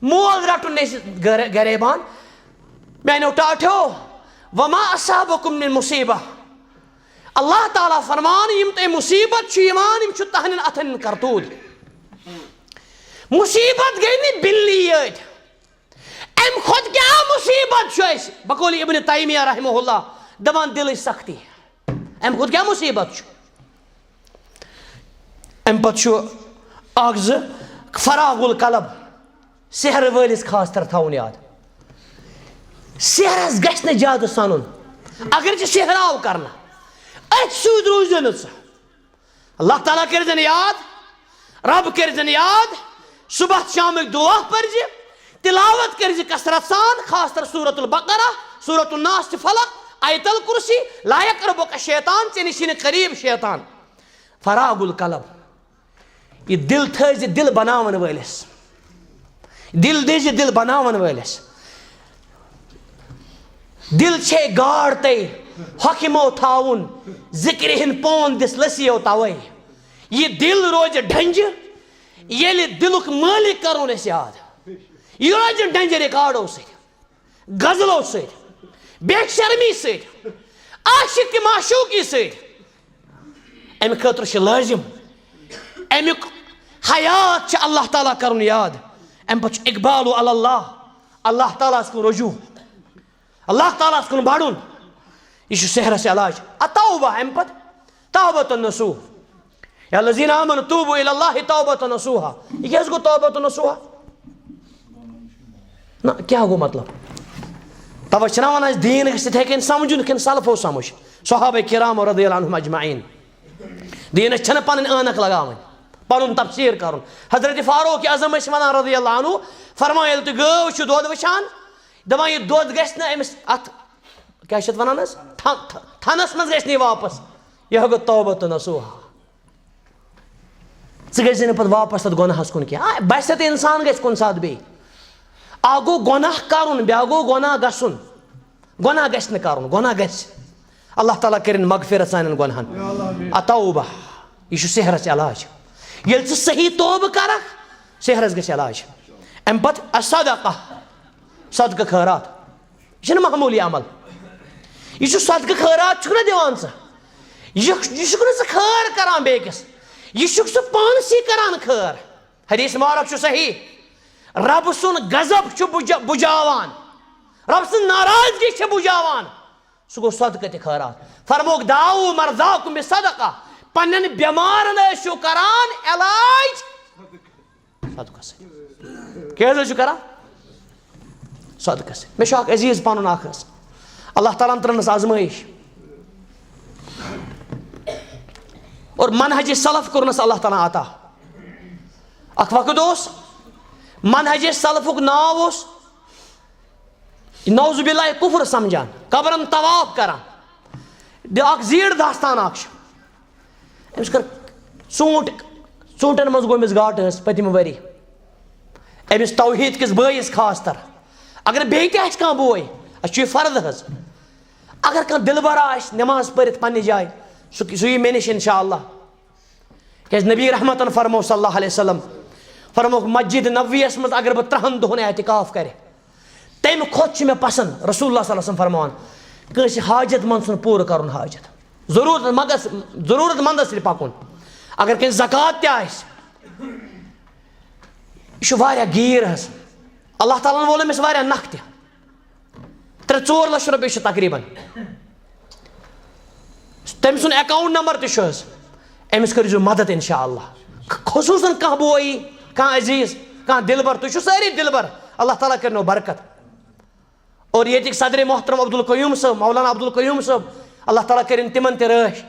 مول رٹُن نیٚچوِس گر-، گریبان؟ میانیو ٹاٹھیو، وما اصابکم من مصیبہ، اللہ تعالیٰ فرمان، یِم تۄہہِ مصیبت چھِ یِوان، یِم چھِ تہنٛدٮ۪ن اتھن ہٕنٛدۍ کرتوٗت۔ مصیبت گٔے نہٕ بِلنٕے یٲتۍ۔ امہِ کھۄتہٕ کیٛاہ مصیبت چھُ اَسہِ؟ بقول ابن تیمیہ رحمہ اللہ دپان، دِلٕچ سختی۔ اَمہِ کھۄتہٕ کیٛاہ مُصیٖبت چھُ؟ اَمہِ پَتہٕ چھُ اَکھ زٕ فراغ القلب، سحر وٲلِس خاص طور تھاوُن یاد۔ سحرَس گژھِ نہٕ زیادٕ سَنُن۔ اگر ژےٚ سحر آو کرنہٕ، أتھۍ سۭتۍ روٗزِ نہٕ ژٕ۔ اللہ تعالیٰ کٔرزٮ۪ن یاد، رب کٔرزٮ۪ن یاد، صبح شامٕکۍ دعا پٔرزِ، تلاوت کٔرزِ کثرت سان، خاص طور سورۃ البقرہ، سورۃ الناس تہٕ فلق، آیت الکرسی، لا یقربک شیطان، ژےٚ نِش یی نہٕ قریب شیطان۔ فراغ القلب، یہِ دل تھٲیزِ دل بناون وٲلِس، دل دیزِ دل بناون وٲلِس۔ دل چھے گاڈ تَے حکمو تھاوُن، ذکرِ ہِن پون دِس لٔسیو توے۔ یہِ دل روزِ ڈھنجہِ، ییٚلہِ دلُک مٲلِک کرون أسۍ یاد۔ یہِ روزِ ڈھنجہِ ریکارڈو سۭتۍ، غزلو سۭتۍ، بے شرمی سۭتۍ، عاشق تہٕ معشوقی سۭتۍ۔ اَمہِ خٲطرٕ چھُ لٲزِم، اَمیُک حیات چھُ اللہ تعالیٰ کرُن یاد۔ اَمہِ پتہٕ چھُ اقبال علی اللہ، اللہ تعالیٰ ہَس کُن رجوع، اللہ تعالیٰ ہَس کُن بڑُن۔ یہِ چھُ سحرس علاج۔ التوبہ، اَمہِ پتہٕ توبۃ نصوح۔ یا الذین آمنوا توبوا الی اللہ توبۃ نصوحا۔ یہِ کیٛاہ حظ گوٚو توبۃ نصوحا؟ نہ، کیٛاہ گوٚو مطلب؟ توے چھِنہ وَنان أسۍ دیٖن گژھِ تِتھَے کٔنۍ سَمجھُن کِنہٕ سلفو سَمجھ؟ صحابہ کرام رضی اللہ عنہم اجمعین۔ دیٖنَس چھَنہٕ پَنٕنۍ عٲنَکھ لگاوٕنۍ، پَنُن تفسیٖر کَرُن۔ حضرت فاروق اعظم ٲسۍ وَنان رضی اللہ عنہ، فرمان، ییٚلہِ تُہۍ گٲو چھِو دۄد وٕچھان، دَپان، یہِ دۄد گژھِ نہٕ أمِس اَتھ، کیٛاہ چھِ اَتھ وَنان حظ؟ تھَ-، تھَ-، تھَنَس منٛز گژھِ نہٕ یہِ واپَس۔ یہِ ہا گوٚو توبۃ نصوحا۔ ژٕ گژھِ نہٕ پتہٕ واپس تتھ گۄناہس کُن کینٛہہ۔ آ، بس تہِ انسان گژھِ کُنہِ ساتہٕ بیٚیہِ۔ اکھ گوٚو گۄناہ کرُن، بیٛاکھ گوٚو گۄناہ گژھُن۔ گۄناہ گژھِ نہٕ کرُن، گۄناہ گژھِ۔ اللہ تعالیٰ کٔرِن مغفرت سانٮ۪ن گۄناہن۔ التوبہ، یہِ چھُ سحرس علاج۔ ییٚلہِ ژٕ صحیح توبہٕ کرکھ، سحرس گژھِ علاج۔ امہِ پتہٕ الصدقہ، صدقہٕ خٲرات۔ یہِ چھُنہٕ معموٗلی عمل۔ یہِ چھُ صدقہٕ خٲرات چھُکھ نہ دِوان ژٕ۔ یہِ، یہِ چھُکھ نہٕ ژٕ خٲر کران بیٚکِس۔ یہِ چھُکھ ژٕ پانسٕے کران خٲر۔ حدیث مبارک چھُ صحیح۔ رب سُنٛد غضب چھُ بُجا-، بُجاوان۔ رب سٕنٛز ناراضگی چھِ بُجاوان۔ سُہ گوٚو صدقہٕ تہِ خٲرات۔ فرمووُکھ، دعوا مرضاکم بالصدقہ۔ پننٮ۪ن بٮ۪مارن ٲسِو کران علاج۔ صدقہٕ سۭتۍ۔ کیٛاہ حظ ٲسِو کران؟ صدقہٕ سۭتۍ۔ مےٚ چھُ اکھ عزیز پنُن اکھ حظ۔ اللہ تعالیٰ ہن ترٲونس آزمٲیش۔ اور منہج سلف کوٚرنس اللہ تعالیٰ ہن عطا۔ اکھ وقت اوس، منہج سلفُک ناو اوس، نعوذ باللہ، کفر سمجھان، قبرن طواف کران، بیاکھ زیٖٹھ داستان اکھ چھُ۔ أمِس کٔر ژوٗنٛٹھۍ، ژوٗنٛٹھٮ۪ن منٛز گوٚو أمِس گاٹہٕ حظ پٔتمہِ ؤری۔ أمِس توحیٖد کِس بٲیِس خاص طور۔ اگر بیٚیہِ تہِ آسہِ کانٛہہ بوے، اَسہِ چھُ یہِ فرض حظ۔ اگر کانٛہہ دِلبر آسہِ نٮ۪ماز پٔرِتھ پننہِ جایہِ، سُہ، سُہ یی مےٚ نِش انشاءاللہ۔ کیٛازِ نبی رحمتن فرموو صلی اللہ علیہ وسلم، فرمووُکھ، مسجد نبویَس منٛز اگر بہٕ ترٛہَن دۄہَن اعتکاف کرِ، تَمہِ کھۄتہٕ چھُ مےٚ پسند، رسول اللہ صلی اللہ علیہ وسلم فرماوان، کٲنٛسہِ حاجت مند سُنٛد پوٗرٕ کرُن حاجت۔ ضروٗرت مندس، ضروٗرت مندس سۭتۍ پکُن۔ اگر کٲنٛسہِ زکوٰۃ تہِ آسہِ، یہِ چھُ واریاہ گیٖر حظ۔ اللہ تعالیٰ ہن وول أمِس واریاہ نکھٕ تہِ۔ ترٛےٚ ژور لچھ رۄپیہِ چھِ تقریباً۔ تٔمۍ سُنٛد account number تہِ چھُ حظ۔ أمِس کٔرۍزیو مدد انشاءاللہ۔ خصوٗصاً کانٛہہ بوے، کانٛہہ عزیز، کانٛہہ دِلبر، تُہۍ چھِو سٲری دِلبر، اللہ تعالیٰ کٔرِنو برکت۔ اور ییٚتِکۍ صدر محترم عبدالقیوم صٲب، مولانا عبدالقیوم صٲب، اللہ تعالیٰ کٔرِن تِمن تہِ رٲچھ۔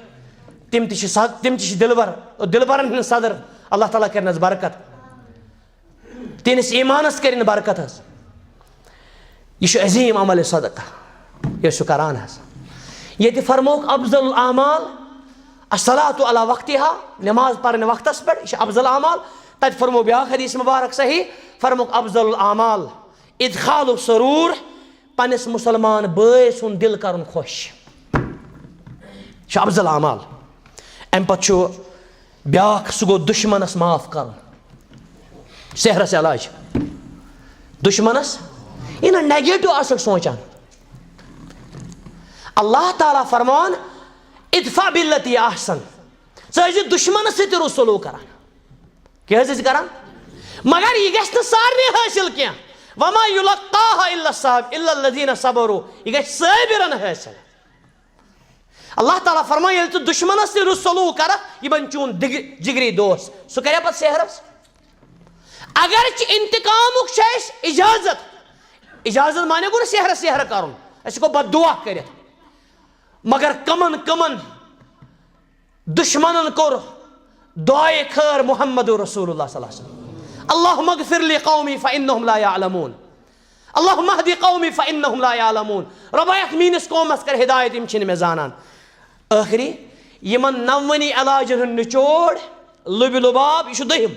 تِم تہِ چھِ صد-، تِم تہِ چھِ دِلبر، اور دِلبرن ہٕنٛدۍ صدر، اللہ تعالیٰ کٔرِنس برکت۔ تِہنٛدِس ایٖمانس کٔرِن برکت حظ۔ یہِ چھُ عظیٖم عمل صدقہ، یہِ ٲسِو کران حظ۔ ییٚتہِ فرمووُکھ افضل الاعمال الصلاۃ علی وقتہا، نماز پرٕنۍ وقتس پٮ۪ٹھ، یہِ چھُ افضل اعمال۔ تتہِ فرموو بیٛاکھ حدیث مبارک صحیح، فرمووُکھ افضل الاعمال ادخال السرور، پننِس مسلمان بٲے سُنٛد دل کرُن خۄش۔ یہِ چھُ افضل اعمال۔ امہِ پتہٕ چھُ بیٛاکھ، سُہ گوٚو دُشمنس معاف کرُن۔ سحرس علاج۔ دُشمنس، یہِ نہ negative آسکھ سونٛچان۔ اللہ تعالیٰ فرمان، ادفع بالتی احسن۔ ژٕ ٲسۍ زِ دُشمنس سۭتۍ تہِ رُت سلوک کران۔ کیٛاہ حظ ٲسۍ کران؟ مگر یہِ گژھِ نہٕ سارنٕے حٲصِل کینٛہہ۔ وما یلقاها الا الصاب-، الا الذین صبروا۔ یہِ گژھِ صٲبرن حٲصِل۔ اللہ تعالیٰ فرمایہِ، ییٚلہِ ژٕ دُشمنس سۭتۍ رُت سلوک کرکھ، یہِ بنہِ چون دِگ-، جگری دوست، سُہ کریا پتہٕ سحرس؟ اگرچہِ انتقامُک چھُ اَسہِ اجازت، اجازت معنی گوٚو نہٕ سحر سحر کرُن، أسۍ ہٮ۪کو بد دعا کٔرِتھ، مگر کمن کمن دُشمنن کوٚر دعائے خیر محمد رسول اللہ صلی اللہ علیہ وسلم، اللہم اغفر لقومی فانہم لا یعلمون، اللہم اہد قومی فانہم لا یعلمون، رۄبا یتھ میٲنِس قومس کر ہدایت، یِم چھِنہٕ مےٚ زانان۔ ٲخری یِمن نونی علاجن ہُنٛد نچوڑ، لُبہِ لُباب، یہِ چھُ دوٚیِم۔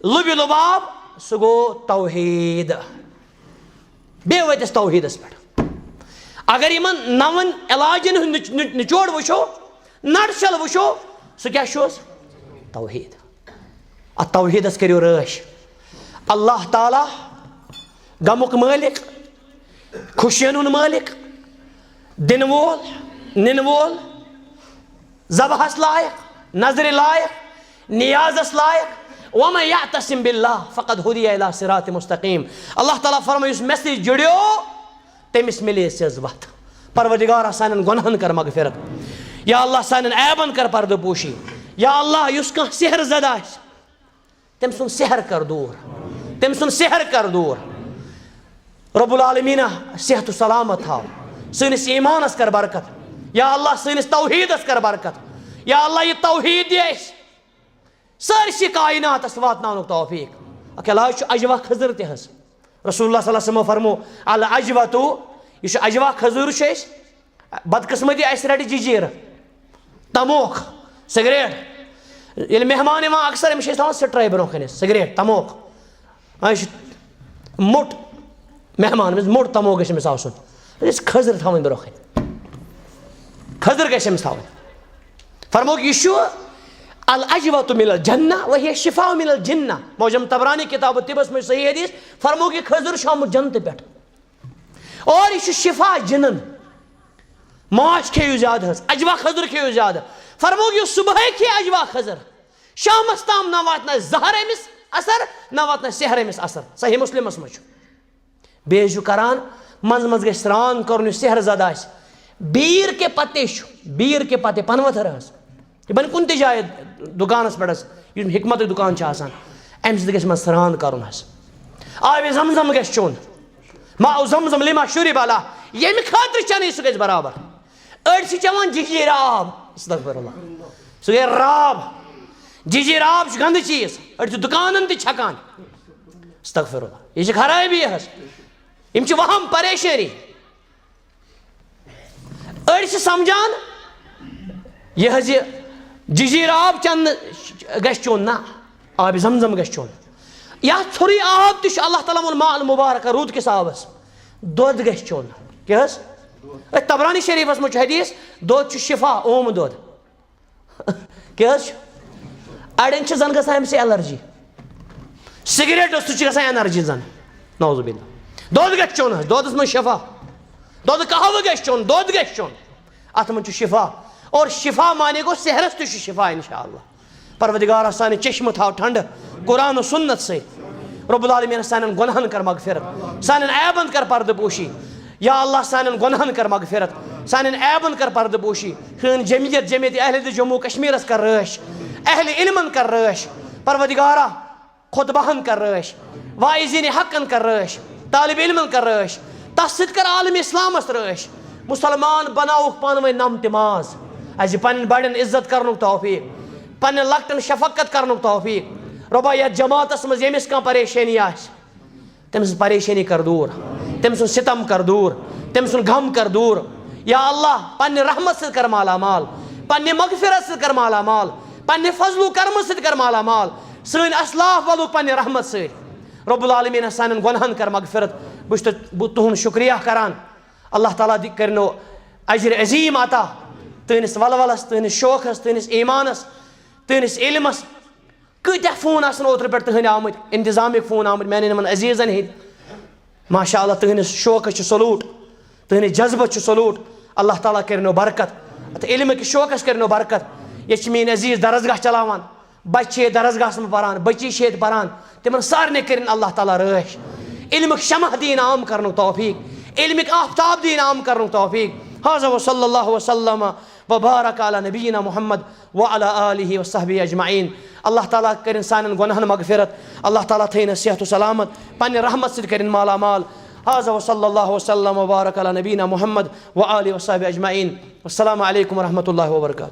لُبہِ لُباب، سُہ گوٚو توحیٖد۔ بیٚیہِ وٲتۍ أسۍ توحیٖدس پٮ۪ٹھ۔ اگر یِمن نون علاجن ہُنٛد نچ-، نچ-، نچوڑ وٕچھو، نٹشل وٕچھو، سُہ کیٛاہ چھُس؟ توحیٖد۔ اتھ توحیٖدس کٔرِو رٲچھ۔ اللہ تعالیٰ، غمُک مٲلِک، خوشین ہُنٛد مٲلِک، دِنہٕ وول، نِنہٕ وول، ذبحس لایق، نظرِ لایق، نیازس لایق۔ ومن یعتصم باللہ فقد ہدی الی صراط مستقیم۔ اللہ تعالیٰ فرمایہِ، یُس مےٚ سۭتۍ جُڑیو، تٔمِس مِلے سیٚز وتھ۔ پروردگارا، سانٮ۪ن گۄنہن کر مغفرت۔ یا اللہ، سانٮ۪ن عیبن کر پردٕ پوشی۔ یا اللہ، یُس کانٛہہ سحر زدہ آسہِ، تٔمۍ سُنٛد سحر کر دوٗر، تٔمۍ سُنٛد سحر کر دوٗر۔ رب العالمیٖنہ، صحت و سلامت تھاو، سٲنِس ایٖمانس کر برکت۔ یا اللہ، سٲنِس توحیٖدس کر برکت۔ یا اللہ، یہِ توحیٖد دِ اَسہِ سٲرسٕے کائناتس واتناونُک توفیٖق۔ اکھ علاج چھُ اجوا کھٔزٕر تہِ حظ۔ رسول اللہ صلی اللہ علیہ وسلم فرمو، الاجوۃ، یہِ چھُ اجوا کھٔزٕر چھُ اَسہِ۔ بدقسمتی، اَسہِ رَٹہِ جِجیٖرٕ، تموکھ، سگریٹ۔ ییٚلہِ مہمان یِوان، اکثر أمِس چھِ أسۍ تھاوان سٹرے برونٛہہ کنہِ، سگریٹ، تموکھ۔ آ، یہِ چھُ موٚٹ مہمان، أمِس موٚٹ تموکھ گژھِ أمِس آسُن۔ أسۍ کھٔزٕر تھاوٕنۍ برونٛہہ کنہِ۔ کھٔزٕر گژھِ أمِس تھاوٕنۍ۔ فرموکھ، یہِ چھُ الاجوۃ من الجنہ وہی شفاء من الجنہ۔ معجم طبرانی کتاب الطبس منٛز صحیح حدیث۔ فرموکھ، یہِ کھٔزٕر چھُ آمُت جنتہٕ پٮ۪ٹھ۔ اور یہِ چھُ شفا جنن۔ ماچھ کھیٚیِو زیادٕ حظ، اجوا کھٔزٕر کھیٚیِو زیادٕ۔ فرمووُکھ، یُس صبحٲے کھیٚیہِ اجوا کھٔزٕر، شامس تام نہ واتنایہِ زہر أمِس اثر، نہ واتنایہِ سحر أمِس اثر۔ صحیح مسلمس منٛز چھُ۔ بیٚیہِ حظ چھُ کران، منٛزٕ منٛزٕ گژھِ سرٛان کرُن، یُس سحر زدہ آسہِ۔ بیٖر کے پتے چھُ، بیٖر کے پتے، پنہٕ ؤتھٕر حظ۔ یہِ بنہِ کُنہِ تہِ جایہِ دُکانس پٮ۪ٹھ حظ، یُس حکمتٕکۍ دُکان چھِ آسان، اَمہِ سۭتۍ گژھِ یِمن سرٛان کرُن حظ۔ آبِ زمزم گژھِ چیوٚن۔ ماء زمزم لما شرب له، ییٚمہِ خٲطرٕ چٮ۪نٕے سُہ گژھِ برابر۔ أڑۍ چھِ چٮ۪وان جِجیٖر آب، استغفر اللہ، سُہ گٔے راب۔ جِجیٖر آب چھُ گنٛدٕ چیٖز، أڑۍ چھِ دُکانن تہِ چھکان، استغفر اللہ، یہِ چھِ خرٲبی حظ۔ یِم چھِ وہم، پریشٲنی۔ أڑۍ چھِ سمجھان، یہِ حظ یہِ جِجیٖر آب چٮ۪نہٕ گژھِ چیوٚن، نہ، آبِ زمزم گژھِ چیوٚن۔ یا ژھوٚرُے آب تہِ چھُ، اللہ تعالیٰ ووٚن ماء المبارک، روٗد کِس آبس، دۄد گژھِ چیوٚن۔ کیٛاہ حظ؟ أتھۍ طبرانی شریٖفس منٛز چھُ حدیث، دۄد چھُ شفا، اوم دۄد۔ کیٛاہ حظ چھُ؟ اَڑٮ۪ن چھِ زَن گژھان اَمہِ سۭتۍ allergy۔ سگریٹَس سۭتۍ چھِ گژھان allergy زَن۔ نعوذ باللہ۔ دۄد گژھِ چیوٚن حظ، دۄدَس منٛز شفا۔ دۄدٕ قہوٕ گژھِ چیوٚن، دۄد گژھِ چیوٚن۔ اَتھ منٛز چھُ شفا۔ اور شفا معنی گوٚو سحرَس تہِ چھُ شفا انشاءاللہ۔ پروردگارا، سانہِ چشمہٕ تھاو ٹھنڈٕ قرآن و سنت سۭتۍ۔ رب العالمین، سانٮ۪ن گۄنہَن کر مغفرت، سانٮ۪ن عیبَن کر پردٕ پوشی۔ یا اللہ، سانٮ۪ن گۄنہَن کر مغفرت، سانٮ۪ن عیبَن کر پردٕ پوشی۔ سٲنۍ جمعیت، جمعیت اہل حدیث جموں کشمیرس کر رٲچھ، اہل علمن کر رٲچھ۔ پروردگارا، خطبہن کر رٲچھ، واعظین حقن کر رٲچھ، طالب علمن کر رٲچھ، تس سۭتۍ کر عالم اسلامس رٲچھ۔ مسلمان بناوُکھ پانہٕ ؤنۍ نم تہِ ماز۔ اسہِ دِ پننٮ۪ن بڑٮ۪ن عزت کرنُک توفیق، پننٮ۪ن لۄکٹٮ۪ن شفقت کرنُک توفیق۔ رۄبا، یتھ جماعتس منٛز ییٚمِس کانٛہہ پریشٲنی آسہِ، تٔمۍ سٕنٛز پریشٲنی کر دوٗر، تٔمۍ سُنٛد ستم کر دوٗر، تٔمۍ سُنٛد غم کر دوٗر۔ یا اللہ، پننہِ رحمت سۭتۍ کر مالا مال، پننہِ مغفرت سۭتۍ کر مالا مال، پننہِ فضل و کرمہٕ سۭتۍ کر مالا مال۔ سٲنۍ اسلاف ولُکھ پننہِ رحمت سۭتۍ۔ رب العالمین، سانٮ۪ن گۄنہن کر مغفرت۔ بہٕ چھُس تہٕ، بہٕ تُہُنٛد شُکریہ کران۔ اللہ تعالیٰ دِ، کٔرِنو اجر عظیم عطا تُہنٛدِس ولولس، تُہنٛدِس شوقس، تُہنٛدِس ایمانس، تُہنٛدِس علمس۔ کۭتیاہ فون آسن اوترٕ پٮ۪ٹھ تُہنٛدۍ آمٕتۍ، انتظامٕکۍ فون آمٕتۍ میانٮ۪ن یِمن عزیزن ہٕنٛدۍ۔ ماشاء اللہ، تُہنٛدِس شوقس چھُ salute، تُہنٛدِس جذبس چھُ salute۔ اللہ تعالیٰ کٔرِنو برکت، اتھ علمہٕ کِس شوقس کٔرِنو برکت۔ ییٚتہِ چھِ میٲنۍ عزیز درسگاہ چلاوان، بچہِ چھِ ییٚتہِ درسگاہس منٛز پران، بچی چھِ ییٚتہِ پران، تِمن سارنٕے کٔرِن اللہ تعالیٰ رٲچھ۔ علمُک شمع دیٖن عام کرنُک توفیق، علمُک آفتاب دیٖن عام کرنُک توفیق۔ هذا وصلى الله وسلم وبارك على نبينا محمد وعلى آله وصحبه أجمعين. اللہ تعالیٰ کٔرِن سانٮ۪ن گۄناہن مغفرت۔ اللہ تعالیٰ تھٲیِن صحت و سلامت، پننہِ رحمت سۭتۍ کٔرِن مالا مال۔ هذا وصلى الله وسلم وبارك على نبينا محمد وآله وصحبه أجمعين. السلام عليكم ورحمة الله وبركاته.